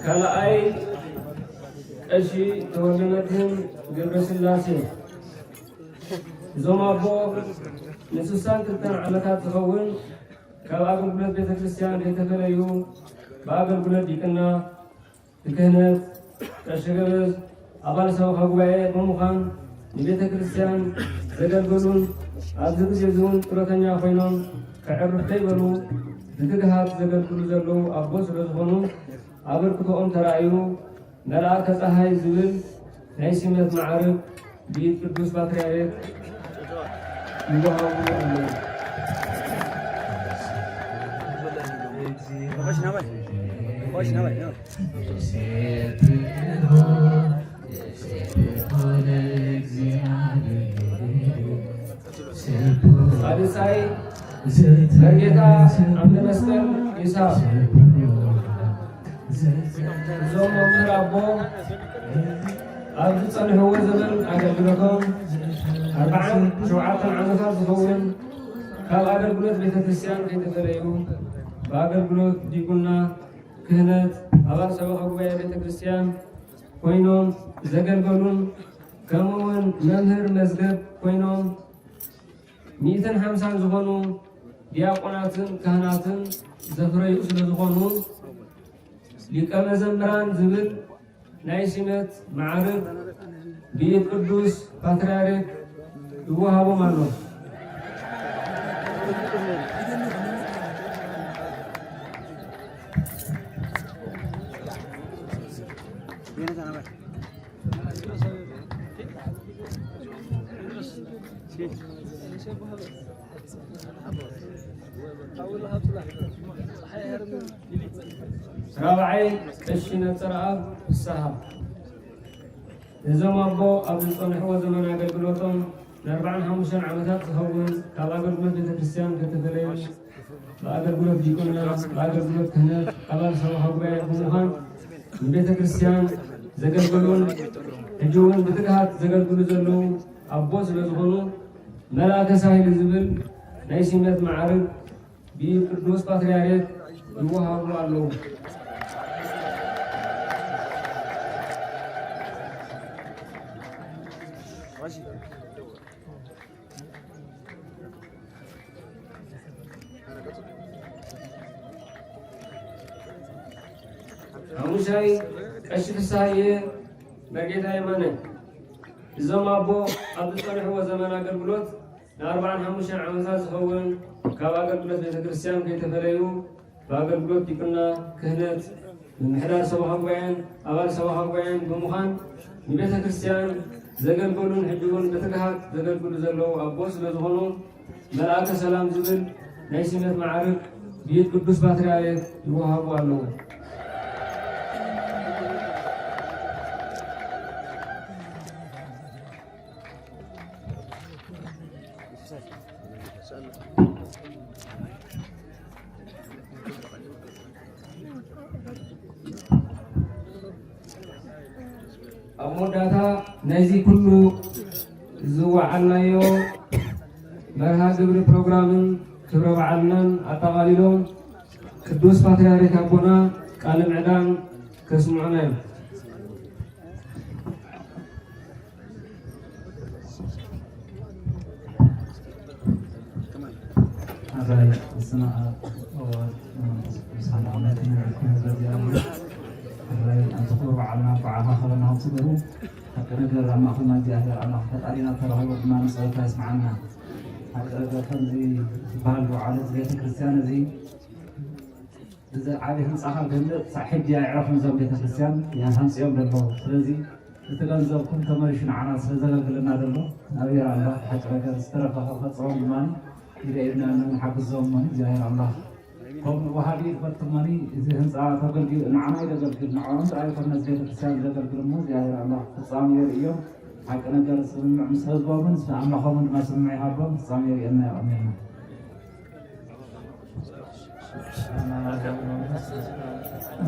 ካልኣይ ቀሺ ተወልደመድህን ገብረስላሴ። እዞም ኣቦ ንስሳን ክልተን ዓመታት ዝኸውን ካብ ኣገልግሎት ቤተ ክርስቲያን ከይተፈለዩ ብኣገልግሎት ዲቅና፣ ብክህነት፣ ቀሺ ገበዝ፣ ኣባል ሰበኻ ጉባኤ ብምዃን ንቤተ ክርስቲያን ዘገልገሉን ኣብዚ ግዜ እዚ እውን ጡረተኛ ኮይኖም ከዕርፍ ከይበሉ ብትግሃት ዘገልግሉ ዘለዉ ኣቦ ስለ ዝኾኑ ኣበርክቶኦም ተራእዩ መልኣከ ጸሃይ ዝብል ናይ ሲመት ማዕርግ ብኢድ ቅዱስ ፓትርያርክ ይወሃቡ ኣለዉ። ሳልሳይ መርጌታ ኣምደ መስቀል ይስሐቅ። እዞም መምህር ኣቦ ኣብ ዝጸንሕዎ ዘመን ኣገልግሎቶም ኣርብዓን ሸውዓተን ዓመታት ዝኸውን ካብ ኣገልግሎት ቤተ ክርስቲያን ከይተፈለዩ ብኣገልግሎት ዲቁና፣ ክህነት፣ ኣባል ሰበኻ ጉባኤ ቤተ ክርስቲያን ኮይኖም ዘገልገሉን ከምኡ እውን መምህር መዝገብ ኮይኖም ሚእትን ሓምሳን ዝኾኑ ዲያቆናትን ካህናትን ዘፍረዩ ስለ ዝኾኑ ሊቀ መዘምራን ዝብል ናይ ሲመት ማዕርግ ብኢድ ቅዱስ ፓትርያርክ ይወሃቦም ኣሎ። ራብዓይ ቀሺ ነጸረኣብ ፍስሃ። እዞም ኣቦ ኣብ ዝጸንሕዎ ዘመን ኣገልግሎቶም ንኣርባዓን ሓሙሽተን ዓመታት ዝኸውን ካብ ኣገልግሎት ቤተ ክርስቲያን ከተፈለዩ ብኣገልግሎት ዲቁና፣ ብኣገልግሎት ክህነት፣ ኣባል ሰበኻ ጉባኤ ብምዃን ንቤተ ክርስቲያን ዘገልገሉን ሕጂ እውን ብትግሃት ዘገልግሉ ዘለዉ ኣቦ ስለ ዝኾኑ መልኣከ ሳህል ዝብል ናይ ሲመት ማዕርግ ብቅዱስ ፓትርያርክ ይወሃቡ ኣለዉ። ሓሙሻይ ቀሺ ፍስሃየ መርጌታ የማነ። እዞም ኣቦ ኣብ ዝጸንሕዎ ዘመን ኣገልግሎት ንኣርባዓን ሓሙሽተን ዓመታት ዝኸውን ካብ ኣገልግሎት ቤተ ክርስቲያን ከይተፈለዩ ብኣገልግሎት ዲቁና፣ ክህነት፣ ምምሕዳር ሰበኻ ጉባኤን ኣባል ሰበኻ ጉባኤን ብምዃን ንቤተ ክርስቲያን ዘገልገሉን ሕጂ እውን ብትግሃት ዘገልግሉ ዘለዉ ኣቦ ስለ ዝኾኑ፣ መልኣከ ሰላም ዝብል ናይ ሽመት መዓርግ ብኢድ ቅዱስ ፓትርያርክ ይወሃቡ ኣለዉ። ኣብ መወዳእታ ናይዚ ኩሉ ዝወዓልናዮ መርሃ ግብሪ ፕሮግራምን ክብረ በዓልናን ኣጠቓሊሎም ቅዱስ ፓትርያርክ ኣቦና ቃለ ምዕዳን ከስምዑና እዮም። ኣራይ፣ በስመ ኣብ ወወልድ ወመንፈስ ቅዱስ ኣሐዱ ኣምላክ። ኣራይ፣ ኣብዚ ክቡር በዓልና እንኳዕ ኣኻኸበና። ከምቲ ገሩ ሓቂ ነገር ኣብ ማእኸልና እግዚኣብሔር ኣምላኽ ፈጣሪና ተረኺቡ ድማ ንጸሎትና ይስምዓና። ሓቂ ነገር ከምዚ ዝበሃል ዝወዓለት ቤተ ክርስቲያን እዚ እዚ ዓቢ ህንጻ ካብ ዝህነጽ ክሳዕ ሕጂ ኣይዕረፉን እዞም ቤተክርስትያን ይሃንጽዮም ዘለዉ። ስለዚ እቲ ገንዘብኩም ተመሊሱ ንዓና ስለ ዘገልግለና ዘሎ እግዚኣብሔር ኣምላኽ ብሓቂ ነገር ዝተረፈ ከፈጽሞም ድማ ይረእዩና ንሓግዞም እሞ እግዚኣብሔር ኣምላኽ ከም ወሃቢ ይፈልጥ እሞ እዚ ህንጻ ተገልጊሉ ንዓና እዩ ዘገልግል ንዕኦም ጥራይ ኣይኮነን እዚ ቤተክርስትያን ዘገልግል እሞ እግዚኣብሔር ኣምላኽ ፍጻሜ የርእዮም። ሓቂ ነገር ስምምዕ ምስ ህዝቦምን ምስ ኣምላኾምን ድማ ስምምዕ ይሃቦም። ፍጻሜ የርእየና። የቐንየልና።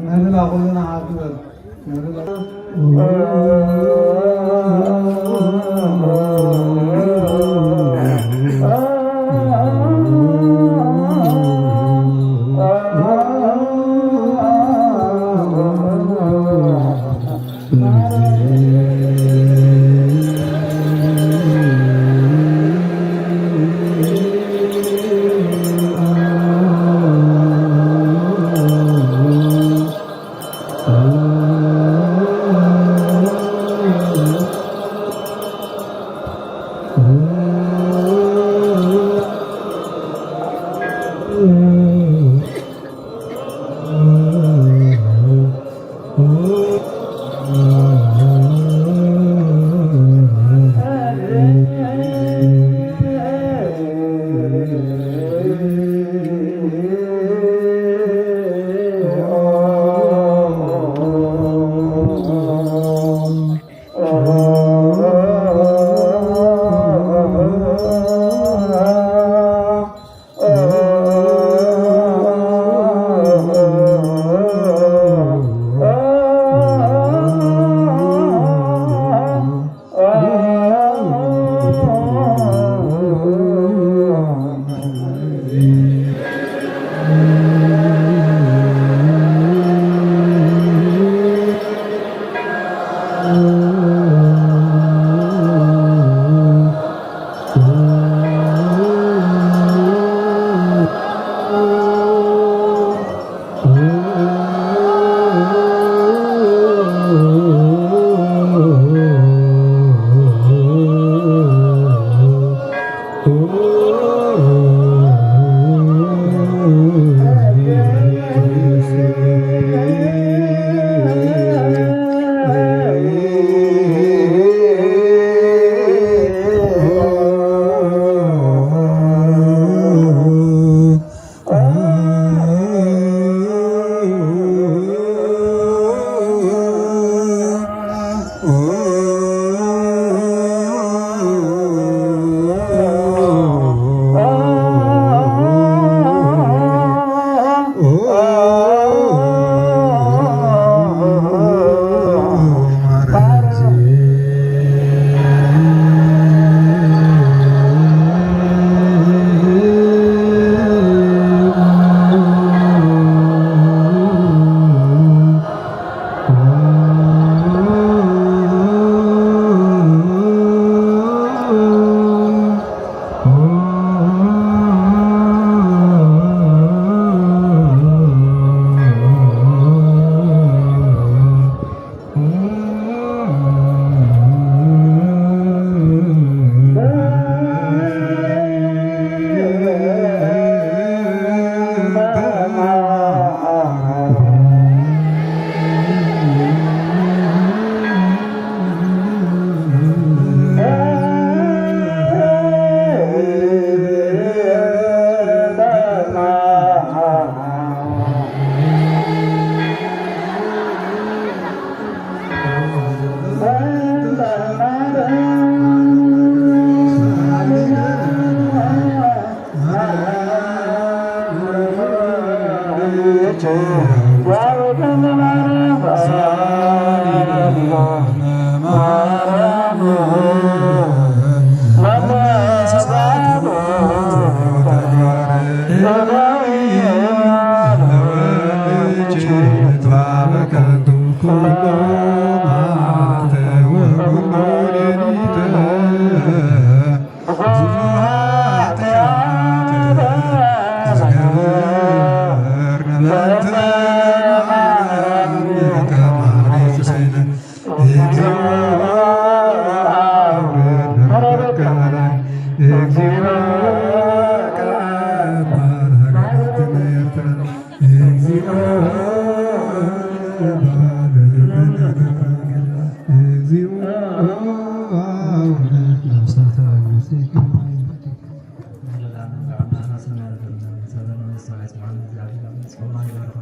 ምህርና ኩልና ሓፍ ንበል። ምህርና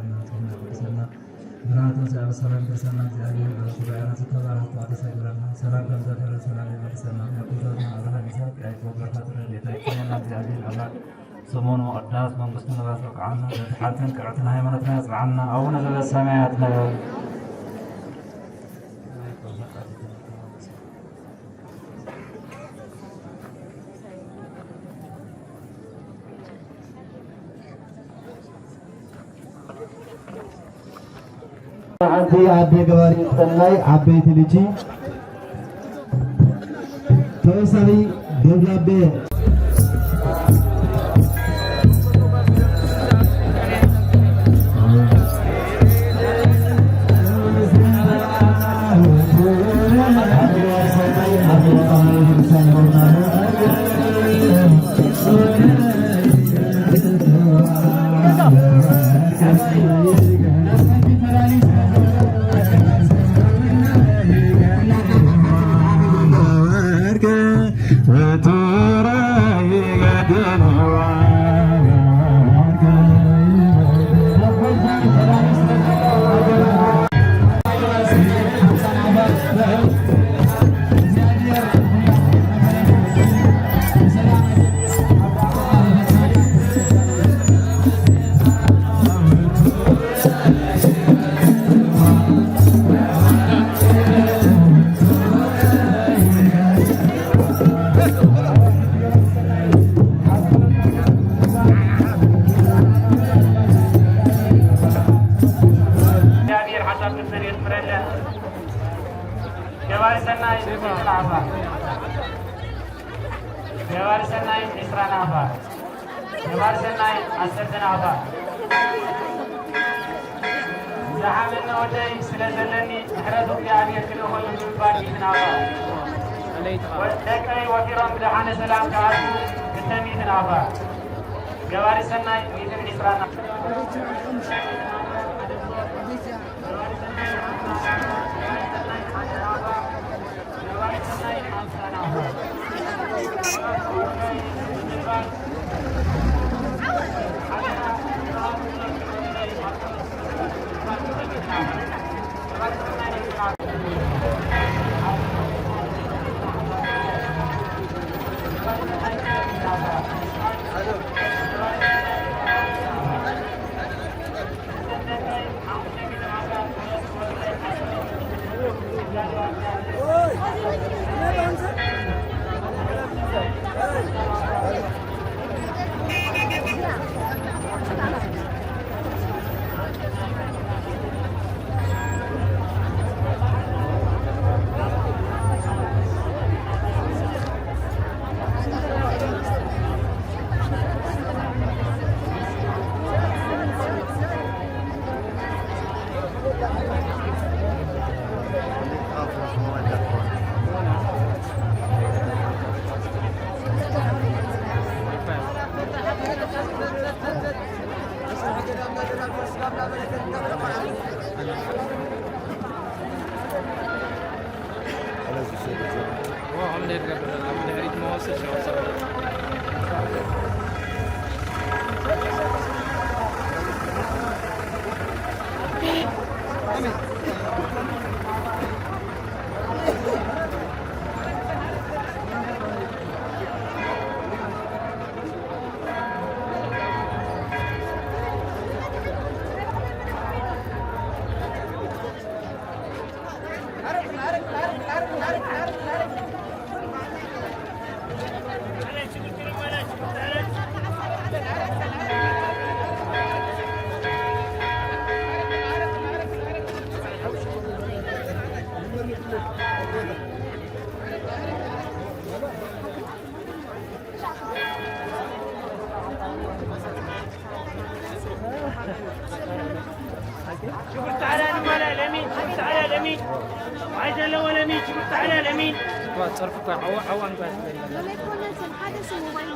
ብርሃነ ትንሳኤ ብሰላም ይደርሰና። ብርሃነ ትንሳኤ ብሰላም ይደርሰና። እግዚኣብሔር ኣብ ጉባኤና ዝተባረኸ ተዋሕዶ ይግበረና። ሰላም ከም ዘፈረ ሰላም ይመልሰና። ኣቦታትና ኣብርሃም፣ ይስሐቅ፣ ያዕቆብ በረኸት ረድኤታ ይክፈለና። እግዚኣብሔር ኣምላክ ሰሙን ምቕዳስ መንግስቱ ንባስ በቅዓና። በቲ ሓቅን ቅንዕትን ሃይማኖትና ያጽንዓና። ኣቡነ ዘበሰማያት ንበል። ሓንቲ ኣደ ገባሪት ሰናይ ዓበይቲ ልጂ ተወሳኺ ደብዳቤ። እግዚኣብሔር ሓሳብ ክሰር የስምረለን። ገባሪ ሰናይ ዕስራ ናፋ፣ ገባሪ ሰናይ ዕስራ ናፋ፣ ገባሪ ሰናይ ዓሰርተ ናፋ። ዝሓበነ ወደይ ስለ ዘለኒ ምሕረት እግዚኣብሔር ክልእኸሉ ብምባል ሚእቲ ናፋ። ደቀይ ወፊሮም ብደሓነ ሰላም ክኣትዉ ክልተ ሚእቲ ናፋ። ገባሪ ሰናይ ሚእትን ዕስራን ናፋ። ሽጉርቲ ዓላ ንማላ ለሚን፣ ሽጉርቲ ዓላ ለሚን። ማይ ዘለዎ ለሚን፣ ሽጉርቲ ዓላ ለሚን። እኳ ጸርፊ እኳ ዓዋ-፣ ዓዋ እንኳ ትበል።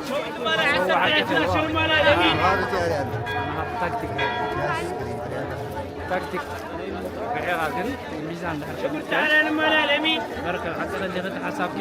ሽጉርቲ ማላ ዓሰርተ ዓላ፣ ሽጉርቲ ማላ ለሚን። ታክቲክ። ታክቲክ። ብዕኻ ግን ሚዛን ድሕር ሽጉርቲ ዓላ ንማላ ለሚን። በረከት ሓቂ ከሊኺ ሓሳብኪ።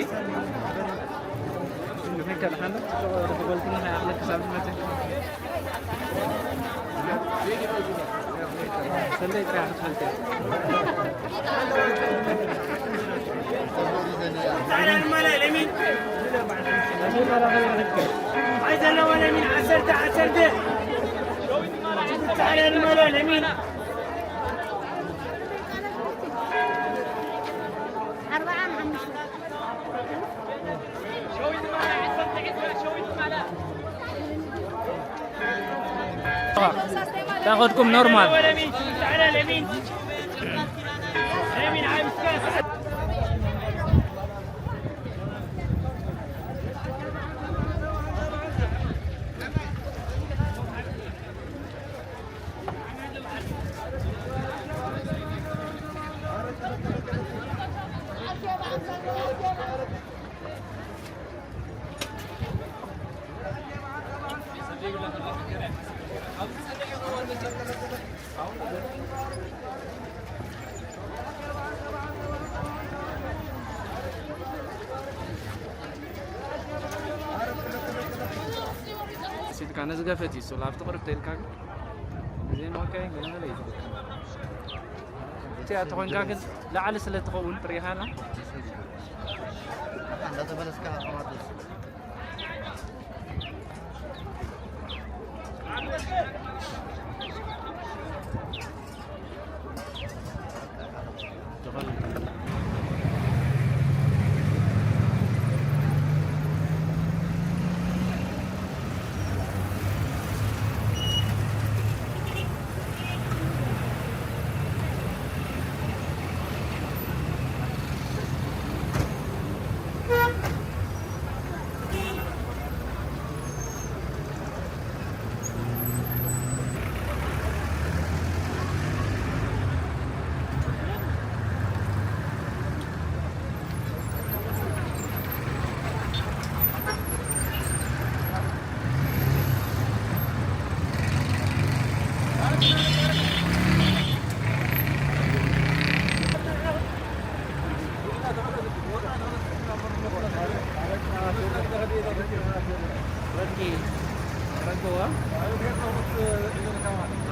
ታኸድኩም ኖርማል። ሲልካ ነዚ ገፈት እዩ ሶል ኣብቲ ቅርብ ተይልካ ግን እዚ ሞከ ገለ መለ እዩ። እቲኣ ተኾንካ ግን ላዕሊ ስለ ትኸውን ትሪኢኻ ኣላ። እንዳተመለስካ ከማርደስ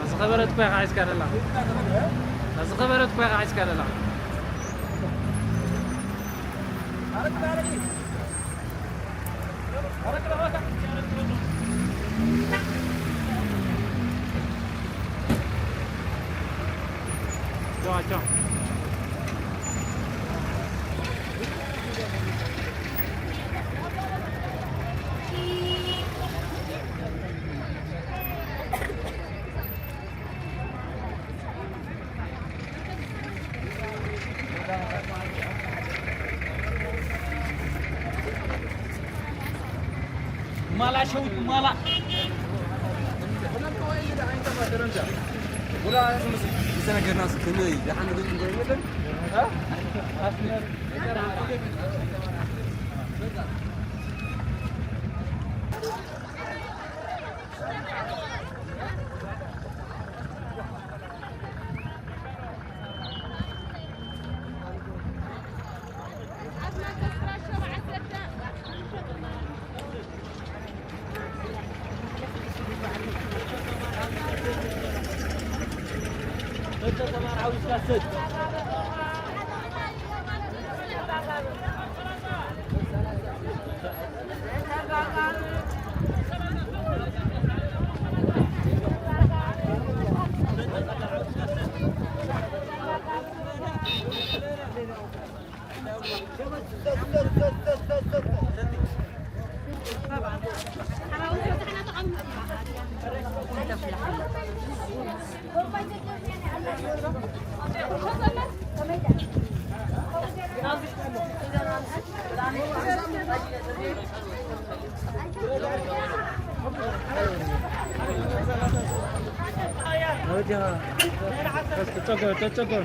ዝኸበረት እኮ ኢኻ ሒዝካ ዘላ። ዝኸበረት እኮ ኢኻ ሒዝካ ዘላ። ማላ ሸዊት ማላ። ዝተነገርና ስክን ደሓን ዶ እንደሚለን? ተጨጎር ተጨጎር።